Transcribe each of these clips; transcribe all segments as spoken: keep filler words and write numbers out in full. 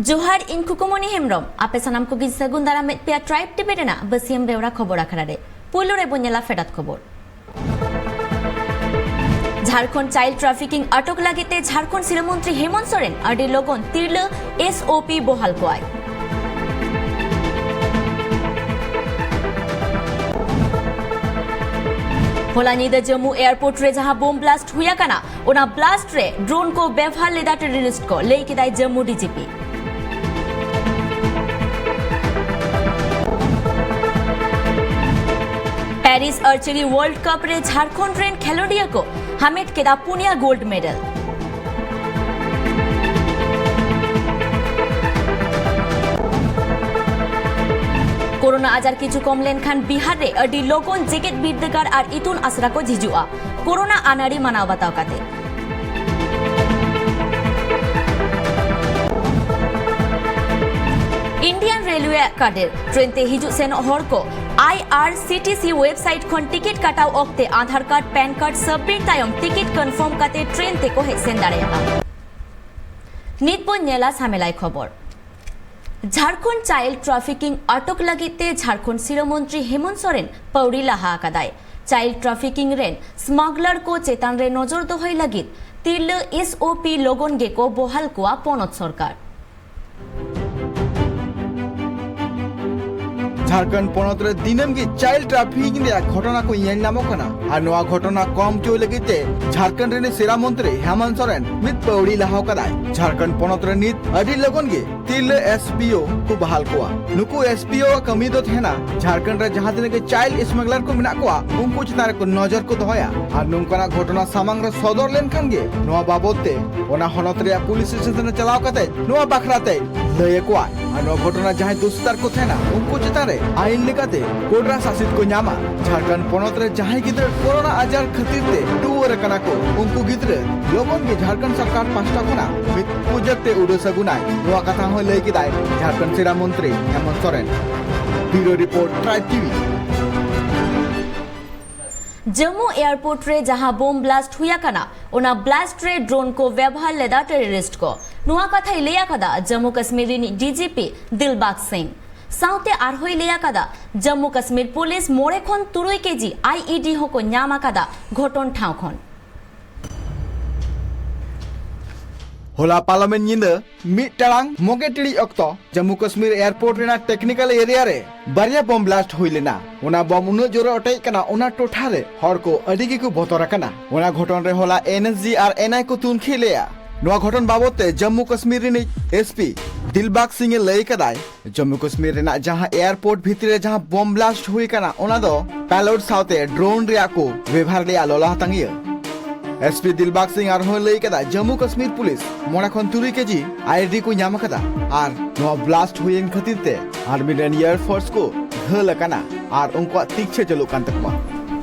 ᱡᱚᱦᱟᱨ, ᱤᱧ ᱠᱷᱩᱠᱩᱢᱚᱱᱤ ᱦᱮᱢᱵᱨᱚᱢ᱾ ᱟᱯᱮ ᱥᱟᱱᱟᱢ ᱠᱚᱜᱮᱧ ᱥᱟᱹᱜᱩᱱ ᱫᱟᱨᱟᱢᱮᱫ ᱯᱮᱭᱟ Tribe TV ᱨᱮᱱᱟᱜ ᱵᱟᱹᱥᱭᱟᱹᱢ ᱵᱮᱣᱨᱟ ᱠᱷᱚᱵᱚᱨ ᱟᱠᱷᱲᱟ ᱨᱮ᱾ ᱯᱩᱭᱞᱩ ᱨᱮᱵᱚᱱ ᱧᱮᱞᱟ ᱯᱷᱮᱰᱟᱛ ᱠᱷᱚᱵᱚᱨ᱾ ᱡᱷᱟᱲᱠᱷᱚᱸᱰ ᱪᱟᱭᱤᱞᱰ ᱴᱨᱟᱯᱷᱤᱠᱤᱝ ᱟᱴᱚᱠ ᱞᱟᱹᱜᱤᱫ ᱛᱮ ᱡᱷᱟᱲᱠᱷᱚᱸᱰ ᱥᱤᱨᱟᱹ ᱢᱚᱱᱛᱨᱤ ᱦᱮᱢᱚᱱᱛ ᱥᱚᱨᱮᱱ ᱟᱹᱰᱤ ᱞᱚᱜᱚᱱ ᱛᱤᱨᱞᱟᱹ S O P ᱵᱚᱦᱟᱞ ᱠᱚᱣᱟᱭ᱾ ᱦᱚᱞᱟ ᱧᱤᱫᱟᱹ ᱡᱟᱹᱢᱢᱩ ᱮᱭᱟᱨᱯᱳᱨᱴ ᱨᱮ ᱡᱟᱦᱟᱸ ᱵᱳᱢ ᱵᱞᱟᱥᱴ ᱦᱩᱭ ᱟᱠᱟᱱᱟ, ᱚᱱᱟ ᱵᱞᱟᱥᱴ ᱨᱮ ᱰᱨᱳᱱ ᱠᱚ ᱵᱮᱵᱷᱟᱨ ᱞᱮᱫᱟ ᱴᱮᱨᱚᱨᱤᱥᱴ ᱠᱚ, ᱞᱟᱹᱭ ᱠᱮᱫᱟᱭ Jammu D G P᱾ Paris archery world cup ᱨᱮ ᱡᱷᱟᱲᱠᱷᱚᱸᱰ ᱨᱮᱱ ᱠᱷᱮᱞᱳᱰᱤᱭᱟᱹ ᱠᱚ ᱦᱟᱢᱮᱴ ᱠᱮᱫᱟ ᱯᱩᱱᱭᱟ ᱜᱳᱞᱰ ᱢᱮᱰᱟᱞ᱾ ᱠᱳᱨᱳᱱᱟ ᱟᱡᱟᱨ ᱠᱤᱪᱷᱩ ᱠᱚᱢ ᱞᱮᱱᱠᱷᱟᱱ ᱵᱤᱦᱟᱨ ᱨᱮ ᱟᱹᱰᱤ ᱞᱚᱜᱚᱱ ᱡᱮᱜᱮᱛ ᱵᱤᱨᱫᱟᱹᱜᱟᱲ ᱟᱨ ᱤᱛᱩᱱ ᱟᱥᱲᱟ ᱠᱚ ᱡᱷᱤᱡᱩᱜᱼᱟ, ᱠᱳᱨᱳᱱᱟ ᱟᱹᱱᱟᱹᱲᱤ ᱢᱟᱱᱟᱣ ᱵᱟᱛᱟᱣ ᱠᱟᱛᱮ᱾ Indian Railway ᱟᱜ ᱠᱟᱰᱮᱨ, ᱴᱨᱮᱱ ᱛᱮ ᱦᱤᱡᱩᱜ ᱥᱮᱱᱚᱜ ᱦᱚᱲ ᱠᱚ I R C T C website ᱠᱷᱚᱱ ᱴᱤᱠᱤᱴ ᱠᱟᱴᱟᱣ ᱚᱠᱛᱮ Aadhaar card, PAN card submit ᱛᱟᱭᱚᱢ ᱴᱤᱠᱤᱴ ᱠᱚᱱᱯᱷᱟᱨᱢ ᱠᱟᱛᱮ ᱴᱨᱮᱱ ᱛᱮᱠᱚ ᱦᱮᱡ ᱥᱮᱱ ᱫᱟᱲᱮᱭᱟᱜᱼᱟ᱾ ᱱᱤᱛ ᱵᱚᱱ ᱧᱮᱞᱟ ᱥᱟᱢᱮᱞᱟᱭ ᱠᱷᱚᱵᱚᱨ᱾ ᱡᱷᱟᱲᱠᱷᱚᱸᱰ ᱪᱟᱭᱤᱞᱰ ᱴᱨᱟᱯᱷᱤᱠᱤᱝ ᱟᱴᱚᱠ ᱞᱟᱹᱜᱤᱫ ᱛᱮ ᱡᱷᱟᱲᱠᱷᱚᱸᱰ ᱥᱤᱨᱟᱹ ᱢᱚᱱᱛᱨᱤ ᱦᱮᱢᱚᱱᱛ ᱥᱚᱨᱮᱱ ᱯᱟᱹᱣᱲᱤ ᱞᱟᱦᱟ ᱟᱠᱟᱫᱟᱭ᱾ ᱪᱟᱭᱤᱞᱰ ᱴᱨᱟᱯᱷᱤᱠᱤᱝ ᱨᱮᱱ ᱥᱢᱟᱜᱞᱟᱨ ᱠᱚ ᱪᱮᱛᱟᱱ ᱨᱮ ᱱᱚᱡᱚᱨ ᱫᱚᱦᱚᱭ ᱞᱟᱹᱜᱤᱫ ᱛᱤᱨᱞᱟᱹ S O P ᱞᱚᱜᱚᱱ ᱜᱮᱠᱚ ᱵᱚᱦᱟᱞ ᱠᱚᱣᱟ ᱯᱚᱱᱚᱛ ᱥᱚᱨᱠᱟᱨ᱾ ᱡᱷᱟᱲᱠᱷᱚᱸᱰ ᱯᱚᱱᱚᱛ ᱨᱮ ᱫᱤᱱᱟᱹᱢ ᱜᱮ ᱪᱟᱭᱤᱞᱰ ᱴᱨᱟᱯᱷᱤᱠᱤᱝ ᱨᱮᱭᱟᱜ ᱜᱷᱚᱴᱚᱱᱟ ᱠᱚ ᱧᱮᱞ ᱧᱟᱢᱚᱜ ᱠᱟᱱᱟ ᱟᱨ ᱱᱚᱣᱟ ᱜᱷᱚᱴᱚᱱᱟ ᱠᱚᱢ ᱦᱚᱪᱚ ᱞᱟᱹᱜᱤᱫ ᱛᱮ ᱡᱷᱟᱲᱠᱷᱚᱸᱰ ᱨᱤᱱᱤᱡ ᱥᱤᱨᱟ ᱢᱚᱱᱛᱨᱤ ᱦᱮᱢᱚᱱᱛ ᱥᱚᱨᱮᱱ ᱢᱤᱫ ᱯᱟᱹᱣᱲᱤ ᱞᱟᱦᱟ ᱟᱠᱟᱫᱟᱭ᱾ ᱡᱷᱟᱲᱠᱷᱚᱸᱰ ᱯᱚᱱᱚᱛ ᱨᱮ ᱱᱤᱛ ᱟᱹᱰᱤ ᱞᱚᱜᱚᱱ ᱜᱮ ᱛᱤᱨᱞᱟᱹ S P O ᱠᱚ ᱵᱟᱦᱟᱞ ᱠᱚᱣᱟ᱾ ᱱᱩᱠᱩ S P O ᱟᱜ ᱠᱟᱹᱢᱤ ᱫᱚ ᱛᱟᱦᱮᱱᱟ ᱡᱷᱟᱲᱠᱷᱚᱸᱰ ᱨᱮ ᱡᱟᱦᱟᱸ ᱛᱤᱱᱟᱹᱜ ᱜᱮ ᱪᱟᱭᱤᱞᱰ ᱥᱢᱟᱜᱞᱟᱨ ᱠᱚ ᱢᱮᱱᱟᱜ ᱠᱚᱣᱟ, ᱩᱱᱠᱩ ᱪᱮᱛᱟᱱ ᱨᱮᱠᱚ ᱱᱚᱡᱚᱨ ᱠᱚ ᱫᱚᱦᱚᱭᱟ ᱟᱨ ᱱᱚᱝᱠᱟᱱᱟᱜ ᱜᱷᱚᱴᱚᱱᱟ ᱥᱟᱢᱟᱝ ᱨᱮ ᱥᱚᱫᱚᱨ ᱞᱮᱱᱠᱷᱟᱱ ᱜᱮ ᱱᱚᱣᱟ ᱵᱟᱵᱚᱛ ᱛᱮ ᱚᱱᱟ ᱦᱚᱱᱚᱛ ᱨᱮᱭᱟᱜ ᱯᱩᱞᱤᱥ ᱥᱴᱮᱥᱚᱱ ᱨᱮ ᱪᱟᱞᱟᱣ ᱠᱟᱛᱮ ᱱᱚᱣᱟ ᱵᱟᱠᱷᱨᱟ ᱛᱮ ᱞᱟᱹᱭ ᱟᱠᱚᱣᱟ᱾ ᱟᱨ ᱱᱚᱣᱟ ᱜᱷᱚᱴᱚᱱᱟ ᱡᱟᱦᱟᱸᱭ ᱫᱩᱥᱤᱫᱟᱨ ᱠᱚ ᱛᱟᱦᱮᱱᱟ, ᱩᱱᱠᱩ ᱪᱮᱛᱟᱱ ᱨᱮ ᱟᱭᱤᱱ ᱞᱮᱠᱟᱛᱮ ᱠᱚᱰᱨᱟ ᱥᱟᱥᱤᱛ ᱠᱚ ᱧᱟᱢᱟ᱾ ᱡᱷᱟᱲᱠᱷᱚᱸᱰ ᱯᱚᱱᱚᱛ ᱨᱮ ᱡᱟᱦᱟᱸᱭ ᱜᱤᱫᱽᱨᱟᱹ ᱠᱳᱨᱳᱱᱟ ᱟᱡᱟᱨ ᱠᱷᱟᱹᱛᱤᱨ ᱛᱮ ᱴᱩᱣᱟᱹᱨ ᱟᱠᱟᱱᱟ ᱠᱚ, ᱩᱱᱠᱩ ᱜᱤᱫᱽᱨᱟᱹ ᱞᱚᱜᱚᱱ ᱜᱮ ᱡᱷᱟᱲᱠᱷᱚᱸᱰ ᱥᱚᱨᱠᱟᱨ ᱯᱟᱦᱴᱟ ᱠᱷᱚᱱᱟᱜ ᱢᱤᱫ ᱯᱨᱚᱡᱮᱠᱴ ᱮ ᱩᱰᱟᱹ ᱥᱟᱹᱜᱩᱱᱟᱭ᱾ ᱱᱚᱣᱟ ᱠᱟᱛᱷᱟ ᱦᱚᱸ ᱞᱟᱹᱭ ᱠᱮᱫᱟᱭ ᱡᱷᱟᱲᱠᱷᱚᱸᱰ ᱥᱤᱨᱟ ᱢᱚᱱᱛᱨᱤ Hemant Soren. Bureau Report, Tribe T V᱾ Jammu airport ᱨᱮ ᱡᱟᱦᱟᱸ ᱵᱳᱢ ᱵᱞᱟᱥᱴ ᱦᱩᱭ ᱟᱠᱟᱱᱟ, ᱚᱱᱟ ᱵᱞᱟᱥᱴ ᱨᱮ ᱰᱨᱳᱱ ᱠᱚ ᱵᱮᱵᱚᱦᱟᱨ ᱞᱮᱫᱟ ᱴᱮᱨᱚᱨᱤᱥᱴ ᱠᱚ᱾ ᱱᱚᱣᱟ ᱠᱟᱛᱷᱟᱭ ᱞᱟᱹᱭ ᱟᱠᱟᱫᱟ ᱡᱟᱢᱢᱩ ᱠᱟᱥᱢᱤᱨ ᱨᱤᱱᱤᱡ ᱰᱤᱡᱤᱯᱤ ᱫᱤᱞᱵᱟᱜᱽ ᱥᱤᱝ᱾ ᱥᱟᱶᱛᱮ ᱟᱨᱦᱚᱸᱭ ᱞᱟᱹᱭ ᱟᱠᱟᱫᱟ, ᱡᱟᱢᱢᱩ ᱠᱟᱥᱢᱤᱨ ᱯᱩᱞᱤᱥ ᱢᱚᱬᱮ ᱠᱷᱚᱱ ᱛᱩᱨᱩᱭ ᱠᱮᱡᱤ ᱟᱭᱤᱰᱤ ᱦᱚᱸᱠᱚ ᱧᱟᱢ ᱟᱠᱟᱫᱟ ᱜᱷᱚᱴᱚᱱ ᱴᱷᱟᱶ ᱠᱷᱚᱱ᱾ ᱦᱚᱞᱟ ᱯᱟᱨᱞᱟᱢᱮᱱᱴ ᱧᱤᱫᱟᱹ ᱢᱤᱫ ᱴᱟᱲᱟᱝ ᱢᱚᱜᱮ ᱴᱤᱲᱤᱡ ᱚᱠᱛᱚ ᱡᱟᱢᱢᱩ ᱠᱟᱥᱢᱤᱨ ᱮᱭᱟᱨᱯᱳᱨᱴ ᱨᱮᱱᱟᱜ ᱴᱮᱠᱱᱤᱠᱟᱞ ᱮᱨᱤᱭᱟ ᱨᱮ ᱵᱟᱨᱭᱟ ᱵᱚᱢ ᱵᱞᱟᱥᱴ ᱦᱩᱭ ᱞᱮᱱᱟ᱾ ᱚᱱᱟ ᱵᱚᱢ ᱩᱱᱟᱹᱜ ᱡᱳᱨᱮ ᱚᱴᱮᱡ ᱠᱟᱱᱟ, ᱚᱱᱟ ᱴᱚᱴᱷᱟ ᱨᱮ ᱦᱚᱲ ᱠᱚ ᱟᱹᱰᱤ ᱜᱮᱠᱚ ᱵᱚᱛᱚᱨ ᱟᱠᱟᱱᱟ᱾ ᱚᱱᱟ ᱜᱷᱚᱴᱚᱱ ᱨᱮ ᱦᱚᱞᱟ ᱮᱱ ᱮᱥ ᱡᱤ ᱟᱨ ᱮᱱ ᱟᱭ ᱠᱚ ᱛᱩᱱᱠᱷᱤ ᱞᱮᱜᱼᱟ᱾ ᱱᱚᱣᱟ ᱜᱷᱚᱴᱚᱱ ᱵᱟᱵᱚᱛ ᱛᱮ ᱡᱟᱢᱢᱩ ᱠᱟᱥᱢᱤᱨ ᱨᱤᱱᱤᱡ ᱮᱥ ᱯᱤ ᱫᱤᱞᱵᱟᱜᱽ ᱥᱤᱝ ᱮ ᱞᱟᱹᱭ ᱠᱟᱫᱟᱭ, ᱡᱟᱢᱢᱩ ᱠᱟᱥᱢᱤᱨ ᱨᱮᱱᱟᱜ ᱡᱟᱦᱟᱸ ᱮᱭᱟᱨᱯᱳᱨᱴ ᱵᱷᱤᱛᱨᱤ ᱨᱮ ᱡᱟᱦᱟᱸ ᱵᱚᱢ ᱵᱞᱟᱥᱴ ᱦᱩᱭ ᱟᱠᱟᱱᱟ, ᱚᱱᱟ ᱫᱚ ᱯᱮᱞᱳᱰ ᱥᱟᱶᱛᱮ ᱰᱨᱳᱱ ᱨᱮᱭᱟᱜ ᱠᱚ ᱵᱮᱵᱷᱟᱨ ᱞᱮᱜᱼᱟ ᱞᱚᱞᱟ ᱦᱟᱛᱟᱝᱤᱭᱟᱹ᱾ ᱮᱥ ᱯᱤ ᱫᱤᱞᱵᱟᱜᱽ ᱥᱤᱝ ᱟᱨᱦᱚᱸᱭ ᱞᱟᱹᱭ ᱠᱟᱫᱟ, ᱡᱟᱢᱢᱩ ᱠᱟᱥᱢᱤᱨ ᱯᱩᱞᱤᱥ ᱢᱚᱬᱮ ᱠᱷᱚᱱ ᱛᱩᱨᱩᱭ ᱠᱮᱡᱤ ᱟᱭᱤᱰᱤ ᱠᱚ ᱧᱟᱢ ᱟᱠᱟᱫᱟ ᱟᱨ ᱱᱚᱣᱟ ᱵᱞᱟᱥᱴ ᱦᱩᱭᱮᱱ ᱠᱷᱟᱹᱛᱤᱨ ᱛᱮ ᱟᱨᱢᱤ ᱨᱮᱱ ᱮᱭᱟᱨ ᱯᱷᱳᱨᱥ ᱠᱚ ᱜᱷᱟᱹᱞ ᱟᱠᱟᱱᱟ ᱟᱨ ᱩᱱᱠᱩᱣᱟᱜ ᱛᱤᱠᱪᱷᱟᱹ ᱪᱟᱹᱞᱩᱜ ᱠᱟᱱ ᱛᱟᱠᱚᱣᱟ᱾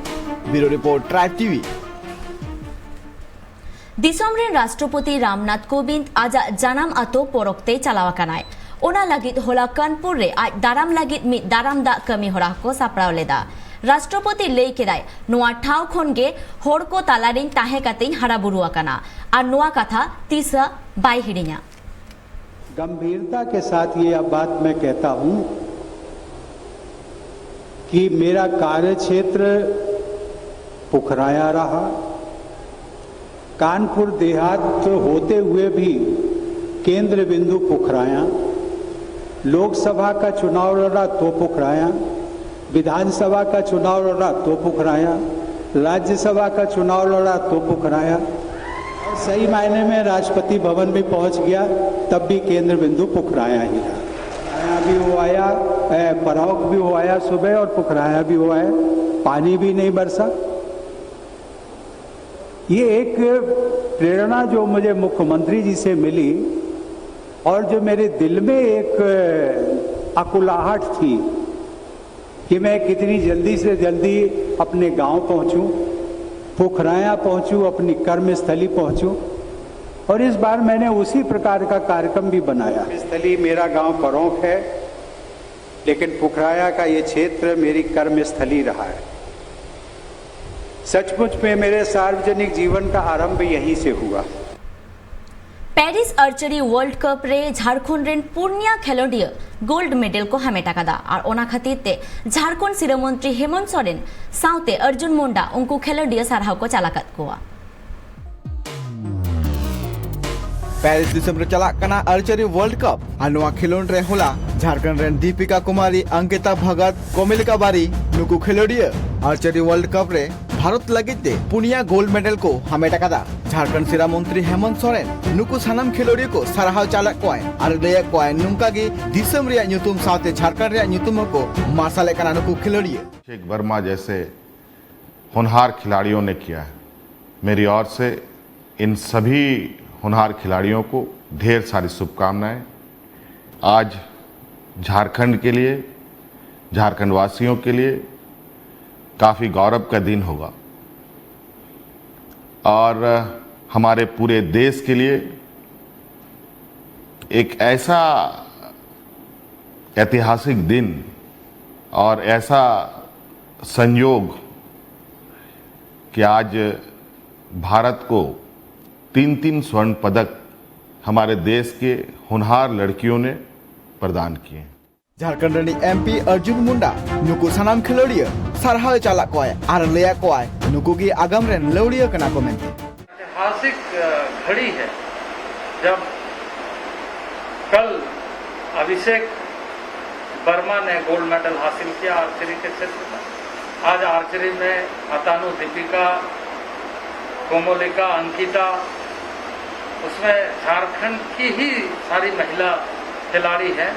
ᱵᱤᱭᱩᱨᱳ ᱨᱤᱯᱳᱨᱴ, ᱴᱨᱟᱭᱤᱵᱽ ᱴᱤᱵᱷᱤ᱾ ᱫᱤᱥᱚᱢ ᱨᱮᱱ ᱨᱟᱥᱴᱨᱚᱯᱚᱛᱤ ᱨᱟᱢᱱᱟᱛᱷ ᱠᱳᱵᱤᱱᱫᱽ ᱟᱡᱟᱜ ᱡᱟᱱᱟᱢ ᱟᱛᱳ ᱯᱚᱨᱚᱠ ᱛᱮᱭ ᱪᱟᱞᱟᱣ ᱟᱠᱟᱱᱟᱭ᱾ ᱚᱱᱟ ᱞᱟᱹᱜᱤᱫ ᱦᱚᱞᱟ ᱠᱟᱱᱯᱩᱨ ᱨᱮ ᱟᱡ ᱫᱟᱨᱟᱢ ᱞᱟᱹᱜᱤᱫ ᱢᱤᱫ ᱫᱟᱨᱟᱢ ᱫᱟᱜ ᱠᱟᱹᱢᱤ ᱦᱚᱨᱟ ᱦᱚᱸᱠᱚ ᱥᱟᱯᱲᱟᱣ ᱞᱮᱫᱟ᱾ ᱨᱟᱥᱴᱨᱚᱯᱚᱛᱤ ᱞᱟᱹᱭ ᱠᱮᱫᱟᱭ, "ᱱᱚᱣᱟ ᱴᱷᱟᱶ ᱠᱷᱚᱱ ᱜᱮ ᱦᱚᱲ ᱠᱚ ᱛᱟᱞᱟᱨᱤᱧ ᱛᱟᱦᱮᱸ ᱠᱟᱛᱮᱧ ᱦᱟᱨᱟ ᱵᱩᱨᱩ ᱟᱠᱟᱱᱟ ᱟᱨ ᱱᱚᱣᱟ ᱠᱟᱛᱷᱟ ᱛᱤᱥ ᱦᱚᱸ ᱵᱟᱭ ᱦᱤᱲᱤᱧᱟ᱾" गंभीरता के साथ ये बात मैं कहता हूं कि मेरा कार्य क्षेत्र पुखराया रहा। कानपुर देहात होते हुए भी केंद्र बिंदु पुखराया। लोकसभा का चुनाव लड़ा तो पुखराया, विधानसभा का चुनाव लड़ा तो पुखराया, राज्यसभा का चुनाव लड़ा तो पुखराया, और सही मायने में राष्ट्रपति भवन भी पहुंच गया, तब भी केंद्र बिंदु पुखराया ही रहा। पुखराया भी हुआ, ए, परावक भी हुआ सुबह और पुखराया भी हुआ, पानी भी नहीं बरसा। ये एक प्रेरणा जो मुझे मुख्यमंत्री जी से मिली और जो मेरे दिल में एक अकुलाहट थी कि मैं कितनी जल्दी से जल्दी अपने गांव पहुंचूं, पुखराया पहुंचूं, अपनी कर्मस्थली पहुंचूं। और इस बार मैंने उसी प्रकार का कार्यक्रम भी बनाया। स्थली मेरा गांव परौंख है, लेकिन पुखराया का ये क्षेत्र मेरी कर्मस्थली रहा है। सचमुच में मेरे सार्वजनिक जीवन का आरंभ यहीं से हुआ। ᱯᱮᱨᱤᱥ ᱟᱨᱪᱟᱨᱤ ᱣᱟᱨᱞᱰ ᱠᱟᱯ ᱨᱮ ᱡᱷᱟᱲᱠᱷᱚᱸᱰ ᱨᱮᱱ ᱯᱩᱱᱭᱟ ᱠᱷᱮᱞᱳᱰᱤᱭᱟᱹ ᱜᱳᱞᱰ ᱢᱮᱰᱮᱞ ᱠᱚ ᱦᱟᱢᱮᱴ ᱟᱠᱟᱫᱟ᱾ ᱟᱨ ᱚᱱᱟ ᱠᱷᱟᱹᱛᱤᱨ ᱛᱮ ᱡᱷᱟᱲᱠᱷᱚᱸᱰ ᱥᱤᱨᱟᱹ ᱢᱚᱱᱛᱨᱤ ᱦᱮᱢᱚᱱᱛ ᱥᱚᱨᱮᱱ ᱥᱟᱶᱛᱮ ᱚᱨᱡᱩᱱ ᱢᱩᱱᱰᱟ ᱩᱱᱠᱩ ᱠᱷᱮᱞᱳᱰᱤᱭᱟᱹ ᱥᱟᱨᱦᱟᱣ ᱠᱚ ᱪᱟᱞ ᱟᱠᱟᱫ ᱠᱚᱣᱟ᱾ ᱯᱮᱨᱤᱥ ᱫᱤᱥᱚᱢ ᱨᱮ ᱪᱟᱞᱟᱜ ᱠᱟᱱᱟ ᱟᱨᱪᱟᱨᱤ ᱣᱟᱨᱞᱰ ᱠᱟᱯ᱾ ᱟᱨ ᱱᱚᱣᱟ ᱠᱷᱮᱞᱳᱰ ᱨᱮ ᱦᱚᱞᱟ ᱡᱷᱟᱲᱠᱷᱚᱸᱰ ᱨᱮᱱ ᱫᱤᱯᱤᱠᱟ ᱠᱩᱢᱟᱨᱤ, ᱚᱝᱠᱤᱛᱟ ᱵᱷᱚᱜᱚᱛ, ᱠᱚᱢᱚᱞᱤᱠᱟ ᱵᱟᱨᱤ ᱱᱩᱠᱩ ᱠᱷᱮᱞᱳᱰᱤᱭᱟᱹ ᱟᱨᱪᱟᱨᱤ ᱣᱟᱨᱞᱰ ᱠᱟᱯ ᱨᱮ ᱵᱷᱟᱨᱚᱛ ᱞᱟᱹᱜᱤᱫ ᱛᱮ ᱯᱩᱱᱭᱟ ᱜᱳᱞᱰ ᱢᱮᱰᱮᱞ ᱠᱚ ᱦᱟᱢᱮᱴ ᱟᱠᱟᱫᱟ᱾ ᱡᱷᱟᱲᱠᱷᱚᱸᱰ ᱥᱤᱨᱟ ᱢᱚᱱᱛᱨᱤ ᱦᱮᱢᱚᱱᱛ ᱥᱚᱨᱮᱱ ᱱᱩᱠᱩ ᱥᱟᱱᱟᱢ ᱠᱷᱮᱞᱳᱰᱤᱭᱟᱹ ᱠᱚ ᱥᱟᱨᱦᱟᱣ ᱪᱟᱞᱟᱜ ᱠᱚᱣᱟᱭ ᱟᱨ ᱞᱟᱹᱭᱟᱫ ᱠᱚᱣᱟᱭ ᱱᱚᱝᱠᱟ ᱜᱮ ᱫᱤᱥᱚᱢ ᱨᱮᱭᱟᱜ ᱧᱩᱛᱩᱢ ᱥᱟᱶᱛᱮ ᱡᱷᱟᱲᱠᱷᱚᱸᱰ ᱨᱮᱭᱟᱜ ᱧᱩᱛᱩᱢ ᱦᱚᱸᱠᱚ ᱢᱟᱨᱥᱟᱞᱮᱫ ᱠᱟᱱᱟ ᱱᱩᱠᱩ ᱠᱷᱮᱞᱳᱰᱤᱭᱟᱹ᱾ अभिषेक वर्मा जैसे होनहार खिलाड़ियों ने किया है। मेरी ओर से इन सभी होनहार खिलाड़ियों को ढेर सारी शुभकामनाएं। आज झारखंड के लिए, झारखंड वासियों के लिए काफ़ी गौरव का दिन होगा और हमारे पूरे देश के लिए एक ऐसा ऐतिहासिक दिन और ऐसा संयोग कि आज भारत को तीन तीन स्वर्ण पदक हमारे देश के होनहार लड़कियों ने प्रदान किए हैं। ᱡᱷᱟᱲᱠᱷᱚᱸᱰ ᱨᱤᱱᱤᱡ ᱮᱢᱯᱤ ᱚᱨᱡᱩᱱ ᱢᱩᱱᱰᱟ ᱱᱩᱠᱩ ᱥᱟᱱᱟᱢ ᱠᱷᱮᱞᱳᱰᱤᱭᱟᱹ ᱥᱟᱨᱦᱟᱣ ᱮ ᱪᱟᱞᱟᱜ ᱠᱚᱣᱟᱭ ᱟᱨ ᱞᱟᱹᱭᱟᱫ ᱠᱚᱣᱟᱭ ᱱᱩᱠᱩ ᱜᱮ ᱟᱜᱟᱢ ᱨᱮᱱ ᱞᱟᱹᱣᱲᱤᱭᱟᱹ ᱠᱟᱱᱟ ᱠᱚ ᱢᱮᱱᱛᱮ᱾ ऐतिहासिक अ, घड़ी है, जब कल अभिषेक वर्मा ने गोल्ड मेडल हासिल किया आर्चरी के क्षेत्र में। आज आर्चरी में अतानु दीपिका, कोमोलिका, अंकिता, उसमें झारखंड की ही सारी महिला खिलाड़ी हैं।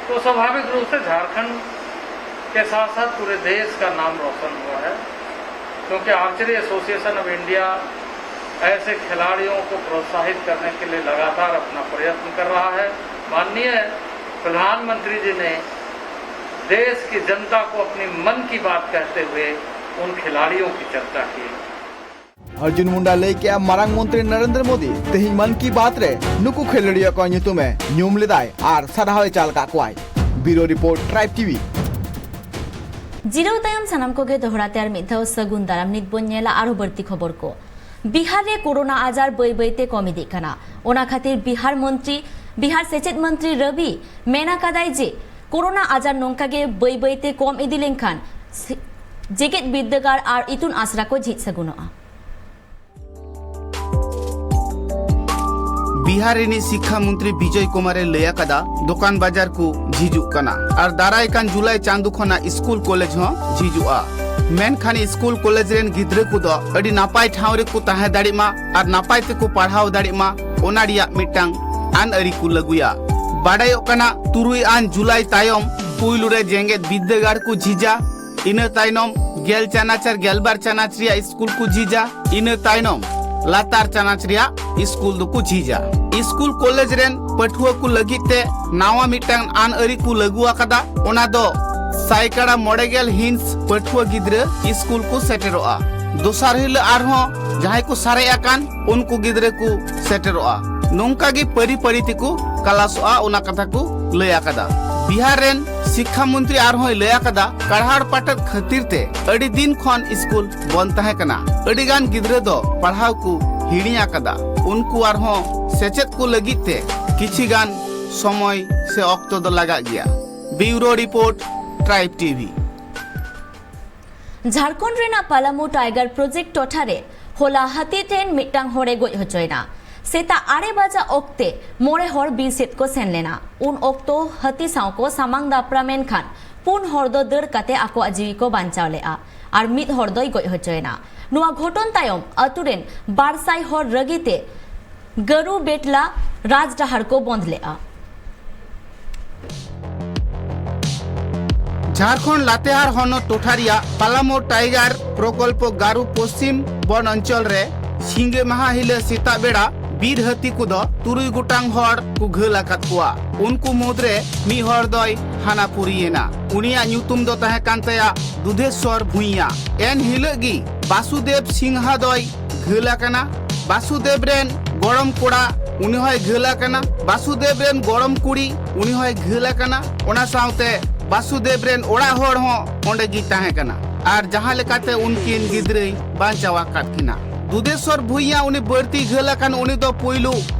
तो स्वाभाविक रूप से झारखंड के साथ साथ पूरे देश का नाम रोशन हुआ है, क्योंकि आर्चरी एसोसिएशन ऑफ इंडिया ऐसे खिलाड़ियों को प्रोत्साहित करने के लिए लगातार अपना प्रयत्न कर रहा है। माननीय प्रधानमंत्री जी ने देश की जनता को अपनी मन की बात कहते हुए उन खिलाड़ियों की चर्चा की। ᱚᱨᱡᱩᱱ ᱢᱩᱱᱰᱟ ᱞᱟᱹᱭ ᱠᱮᱫᱼᱟ, ᱢᱟᱨᱟᱝ ᱢᱚᱱᱛᱨᱤ ᱱᱚᱨᱮᱱᱫᱨᱚ ᱢᱳᱫᱤ ᱛᱮᱦᱮᱧ ᱢᱚᱱ ᱠᱤ ᱵᱟᱛ ᱨᱮ ᱱᱩᱠᱩ ᱠᱷᱮᱞᱳᱰᱤᱭᱟᱹ ᱠᱚ ᱧᱩᱛᱩᱢ ᱮ ᱧᱩᱢ ᱞᱮᱫᱟᱭ ᱟᱨ ᱥᱟᱨᱦᱟᱣ ᱮ ᱪᱟᱞ ᱟᱠᱟᱫ ᱠᱚᱣᱟᱭ᱾ ᱵᱤᱭᱩᱨᱳ ᱨᱤᱯᱳᱨᱴ, ᱴᱨᱟᱭᱤᱵᱽ ᱴᱤᱵᱷᱤ᱾ ᱡᱤᱨᱟᱹᱣ ᱛᱟᱭᱚᱢ ᱥᱟᱱᱟᱢ ᱠᱚᱜᱮ ᱫᱚᱦᱲᱟ ᱛᱮ ᱟᱨ ᱢᱤᱫ ᱫᱷᱟᱣ ᱥᱟᱹᱜᱩᱱ ᱫᱟᱨᱟᱢ᱾ ᱱᱤᱛ ᱵᱚᱱ ᱧᱮᱞᱟ ᱟᱨᱦᱚᱸ ᱵᱟᱹᱲᱛᱤ ᱠᱷᱚᱵᱚᱨ ᱠᱚ᱾ ᱵᱤᱦᱟᱨ ᱨᱮ ᱠᱳᱨᱳᱱᱟ ᱟᱡᱟᱨ ᱵᱟᱹᱭ ᱵᱟᱹᱭ ᱛᱮ ᱠᱚᱢ ᱤᱫᱤᱜ ᱠᱟᱱᱟ᱾ ᱚᱱᱟ ᱠᱷᱟᱹᱛᱤᱨ ᱵᱤᱦᱟᱨ ᱢᱚᱱᱛᱨᱤ, ᱵᱤᱦᱟᱨ ᱥᱮᱪᱮᱫ ᱢᱚᱱᱛᱨᱤ ᱨᱚᱵᱤ ᱢᱮᱱ ᱟᱠᱟᱫᱟᱭ ᱡᱮ ᱠᱳᱨᱳᱱᱟ ᱟᱡᱟᱨ ᱱᱚᱝᱠᱟ ᱜᱮ ᱵᱟᱹᱭ ᱵᱟᱹᱭ ᱛᱮ ᱠᱚᱢ ᱤᱫᱤ ᱞᱮᱱᱠᱷᱟᱱ ᱥᱮ-, ᱡᱮᱜᱮᱛ ᱵᱤᱨᱫᱟᱹᱜᱟᱲ ᱟᱨ ᱤᱛᱩᱱ ᱟᱥᱲᱟ ᱠᱚ ᱡᱷᱤᱡ ᱥᱟᱹᱜᱩᱱᱚᱜᱼᱟ᱾ ᱵᱤᱦᱟᱨ ᱨᱤᱱᱤᱡ ᱥᱤᱠᱠᱷᱟ ᱢᱚᱱᱛᱨᱤ ᱵᱤᱡᱚᱭ ᱠᱩᱢᱟᱨᱮ ᱞᱟᱹᱭ ᱟᱠᱟᱫᱟ, ᱫᱚᱠᱟᱱ ᱵᱟᱡᱟᱨ ᱠᱚ ᱡᱷᱤᱡᱩᱜ ᱠᱟᱱᱟ ᱟᱨ ᱫᱟᱨᱟᱭ ᱠᱟᱱ ᱡᱩᱞᱟᱭ ᱪᱟᱸᱫᱚ ᱠᱷᱚᱱᱟᱜ ᱥᱠᱩᱞ ᱠᱚᱞᱮᱡᱽ ᱦᱚᱸ ᱡᱷᱤᱡᱩᱜᱼᱟ᱾ ᱢᱮᱱᱠᱷᱟᱱ ᱥᱠᱩᱞ ᱠᱚᱞᱮᱡᱽ ᱨᱮᱱ ᱜᱤᱫᱽᱨᱟᱹ ᱠᱚᱫᱚ ᱟᱹᱰᱤ ᱱᱟᱯᱟᱭ ᱴᱷᱟᱶ ᱨᱮᱠᱚ ᱛᱟᱦᱮᱸ ᱫᱟᱲᱮᱜ ᱢᱟ ᱟᱨ ᱱᱟᱯᱟᱭ ᱛᱮᱠᱚ ᱯᱟᱲᱦᱟᱣ ᱫᱟᱲᱮᱜ ᱢᱟ, ᱚᱱᱟ ᱨᱮᱭᱟᱜ ᱢᱤᱫᱴᱟᱝ ᱟᱹᱱ ᱟᱹᱨᱤ ᱠᱚ ᱞᱟᱹᱜᱩᱭᱟ᱾ ᱵᱟᱰᱟᱭᱚᱜ ᱠᱟᱱᱟ, ᱛᱩᱨᱩᱭ ᱟᱱ ᱡᱩᱞᱟᱭ ᱛᱟᱭᱚᱢ ᱯᱩᱭᱞᱩ ᱨᱮ ᱡᱮᱜᱮᱛ ᱵᱤᱨᱫᱟᱹᱜᱟᱲ ᱠᱚ ᱡᱷᱤᱡᱟ, ᱤᱱᱟᱹ ᱛᱟᱭᱱᱚᱢ ᱜᱮᱞ ᱪᱟᱱᱟᱪ ᱟᱨ ᱜᱮᱞᱵᱟᱨ ᱪᱟᱱᱟᱪ ᱨᱮᱭᱟᱜ ᱥᱠᱩᱞ ᱠᱚ ᱡᱷᱤᱡᱟ, ᱤᱱᱟᱹ ᱛᱟᱭᱱᱚᱢ ᱞᱟᱛᱟᱨ ᱪᱟᱱᱟᱪ ᱨᱮᱭᱟᱜ ᱥᱠᱩᱞ ᱫᱚᱠᱚ ᱡᱷᱤᱡᱟ᱾ ᱥᱠᱩᱞ ᱠᱚᱞᱮᱡᱽ ᱨᱮᱱ ᱯᱟᱹᱴᱷᱩᱣᱟᱹ ᱠᱚ ᱞᱟᱹᱜᱤᱫ ᱛᱮ ᱱᱟᱣᱟ ᱢᱤᱫᱴᱟᱝ ᱟᱹᱱ ᱟᱹᱨᱤ ᱠᱚ ᱞᱟᱹᱜᱩ ᱟᱠᱟᱫᱟ, ᱚᱱᱟ ᱫᱚ ᱥᱟᱭᱠᱟᱲᱟ ᱢᱚᱬᱮ ᱜᱮᱞ ᱦᱤᱸᱥ ᱯᱟᱹᱴᱷᱩᱣᱟᱹ ᱜᱤᱫᱽᱨᱟᱹ ᱥᱠᱩᱞ ᱠᱚ ᱥᱮᱴᱮᱨᱚᱜᱼᱟ᱾ ᱫᱚᱥᱟᱨ ᱦᱤᱞᱳᱜ ᱟᱨᱦᱚᱸ ᱡᱟᱦᱟᱸᱭ ᱠᱚ ᱥᱟᱨᱮᱡ ᱟᱠᱟᱱ, ᱩᱱᱠᱩ ᱜᱤᱫᱽᱨᱟᱹ ᱠᱚ ᱥᱮᱴᱮᱨᱚᱜᱼᱟ᱾ ᱱᱚᱝᱠᱟ ᱜᱮ ᱯᱟᱹᱨᱤ ᱯᱟᱹᱨᱤ ᱛᱮᱠᱚ ᱠᱞᱟᱥᱚᱜᱼᱟ, ᱚᱱᱟ ᱠᱟᱛᱷᱟ ᱠᱚ ᱞᱟᱹᱭ ᱟᱠᱟᱫᱟ᱾ ᱵᱤᱦᱟᱨ ᱨᱮᱱ ᱥᱤᱠᱠᱷᱟ ᱢᱚᱱᱛᱨᱤ ᱟᱨᱦᱚᱸᱭ ᱞᱟᱹᱭ ᱟᱠᱟᱫᱟ, ᱠᱟᱲᱦᱟᱲ ᱯᱟᱴᱚᱠ ᱠᱷᱟᱹᱛᱤᱨ ᱛᱮ ᱟᱹᱰᱤ ᱫᱤᱱ ᱠᱷᱚᱱ ᱥᱠᱩᱞ ᱵᱚᱱᱫ ᱛᱟᱦᱮᱸ ᱠᱟᱱᱟ᱾ ᱟᱹᱰᱤ ᱜᱟᱱ ᱜᱤᱫᱽᱨᱟᱹ ᱫᱚ ᱯᱟᱲᱦᱟᱣ ᱠᱚ ᱦᱤᱲᱤᱧ ᱟᱠᱟᱫᱟ᱾ ᱩᱱᱠᱩ ᱟᱨᱦᱚᱸ ᱥᱮᱪᱮᱫ ᱠᱚ ᱞᱟᱹᱜᱤᱫ ᱛᱮ ᱠᱤᱪᱷᱤ ᱜᱟᱱ ᱥᱚᱢᱚᱭ ᱥᱮ ᱚᱠᱛᱚ ᱫᱚ ᱞᱟᱜᱟᱜ ᱜᱮᱭᱟ᱾ ᱵᱤᱭᱩᱨᱳ ᱨᱤᱯᱳᱨᱴ, ᱴᱨᱟᱭᱤᱵᱽ ᱴᱤᱵᱷᱤ᱾ ᱡᱷᱟᱲᱠᱷᱚᱸᱰ ᱨᱮᱱᱟᱜ ᱯᱟᱞᱟᱢᱩ ᱴᱟᱭᱜᱟᱨ ᱯᱨᱚᱡᱮᱠᱴ ᱴᱚᱴᱷᱟ ᱨᱮ ᱦᱚᱞᱟ ᱦᱟᱹᱛᱤ ᱴᱷᱮᱱ ᱢᱤᱫᱴᱟᱝ ᱦᱚᱲᱮ ᱜᱚᱡ ᱦᱚᱪᱚᱭᱮᱱᱟ᱾ ᱥᱮᱛᱟᱜ ᱟᱨᱮ ᱵᱟᱡᱟ ᱚᱠᱛᱮ ᱢᱚᱬᱮ ᱦᱚᱲ ᱵᱤᱨ ᱥᱮᱫ ᱠᱚ ᱥᱮᱱ ᱞᱮᱱᱟ᱾ ᱩᱱ ᱚᱠᱛᱚ ᱦᱟᱹᱛᱤ ᱥᱟᱶ ᱠᱚ ᱥᱟᱢᱟᱝ ᱫᱟᱯᱨᱟᱢ ᱮᱱ ᱠᱷᱟᱱ ᱯᱩᱱ ᱦᱚᱲ ᱫᱚ ᱫᱟᱹᱲ ᱠᱟᱛᱮ ᱟᱠᱚᱣᱟᱜ ᱡᱤᱣᱤ ᱠᱚ ᱵᱟᱧᱪᱟᱣ ᱞᱮᱫᱼᱟ ᱟᱨ ᱢᱤᱫ ᱦᱚᱲ ᱫᱚᱭ ᱜᱚᱡ ᱦᱚᱪᱚᱭᱮᱱᱟ᱾ ᱱᱚᱣᱟ ᱜᱷᱚᱴᱚᱱ ᱛᱟᱭᱚᱢ ᱟᱹᱛᱩ ᱨᱮᱱ ᱵᱟᱨ ᱥᱟᱭ ᱦᱚᱲ ᱨᱟᱹᱜᱤ ᱛᱮ ᱜᱟᱹᱨᱩ ᱵᱮᱴᱞᱟ ᱨᱟᱡᱽᱰᱟᱦᱟᱨ ᱠᱚ ᱵᱚᱸᱫᱽ ᱞᱮᱫᱼᱟ᱾ ᱡᱷᱟᱲᱠᱷᱚᱸᱰ ᱞᱟᱛᱮᱦᱟᱨ ᱦᱚᱱᱚᱛ ᱴᱚᱴᱷᱟ ᱨᱮᱭᱟᱜ ᱯᱟᱞᱟᱢᱳ ᱴᱟᱭᱜᱟᱨ ᱯᱨᱚᱠᱚᱞᱯᱚ ᱜᱟᱨᱩ ᱯᱚᱥᱪᱤᱢ ᱵᱚᱱ ᱚᱧᱪᱚᱞ ᱨᱮ ᱥᱤᱸᱜᱮ ᱢᱟᱦᱟ ᱦᱤᱞᱟᱹ ᱥᱮᱛᱟᱜ ᱵᱮᱲᱟ ᱵᱤᱨ ᱦᱟᱹᱛᱤ ᱠᱚᱫᱚ ᱛᱩᱨᱩᱭ ᱜᱚᱴᱟᱝ ᱦᱚᱲ ᱠᱚ ᱜᱷᱟᱹᱞ ᱟᱠᱟᱫ ᱠᱚᱣᱟ᱾ ᱩᱱᱠᱩ ᱢᱩᱫᱽᱨᱮ ᱢᱤᱫ ᱦᱚᱲ ᱫᱚᱭ ᱦᱟᱱᱟᱯᱩᱨᱤᱭᱮᱱᱟ᱾ ᱩᱱᱤᱭᱟᱜ ᱧᱩᱛᱩᱢ ᱫᱚ ᱛᱟᱦᱮᱸ ᱠᱟᱱ ᱛᱟᱭᱟ ᱫᱩᱫᱷᱮᱥᱣᱚᱨ ᱵᱷᱩᱸᱭᱟ᱾ ᱮᱱ ᱦᱤᱞᱳᱜ ᱜᱮ ᱵᱟᱥᱩᱫᱮᱵ ᱥᱤᱝᱦᱟ ᱫᱚᱭ ᱜᱷᱟᱹᱞ ᱟᱠᱟᱱᱟ᱾ ᱵᱟᱥᱩᱫᱮᱵ ᱨᱮᱱ ᱜᱚᱲᱚᱢ ᱠᱚᱲᱟ, ᱩᱱᱤ ᱦᱚᱸᱭ ᱜᱷᱟᱹᱞ ᱟᱠᱟᱱᱟ᱾ ᱵᱟᱥᱩᱫᱮᱵ ᱨᱮᱱ ᱜᱚᱲᱚᱢ ᱠᱩᱲᱤ, ᱩᱱᱤ ᱦᱚᱸᱭ ᱜᱷᱟᱹᱞ ᱟᱠᱟᱱᱟ᱾ ᱚᱱᱟ ᱥᱟᱶᱛᱮ ᱵᱟᱥᱩᱫᱮᱵ ᱨᱮᱱ ᱚᱲᱟᱜ ᱦᱚᱲ ᱦᱚᱸ ᱚᱸᱰᱮ ᱜᱮ ᱛᱟᱦᱮᱸ ᱠᱟᱱᱟ ᱟᱨ ᱡᱟᱦᱟᱸ ᱞᱮᱠᱟᱛᱮ ᱩᱱᱠᱤᱱ ᱜᱤᱫᱽᱨᱟᱹᱭ ᱵᱟᱧᱪᱟᱣ ᱟᱠᱟᱫ ᱠᱤᱱᱟ᱾ ᱫᱩᱫᱷᱮᱥᱣᱚᱨ ᱵᱷᱩᱭᱟ ᱩᱱᱤ ᱵᱟᱹᱲᱛᱤ ᱜᱷᱟᱹᱞ ᱟᱠᱟᱱ ᱩᱱᱤ ᱫᱚ ᱯᱩᱭᱞᱩ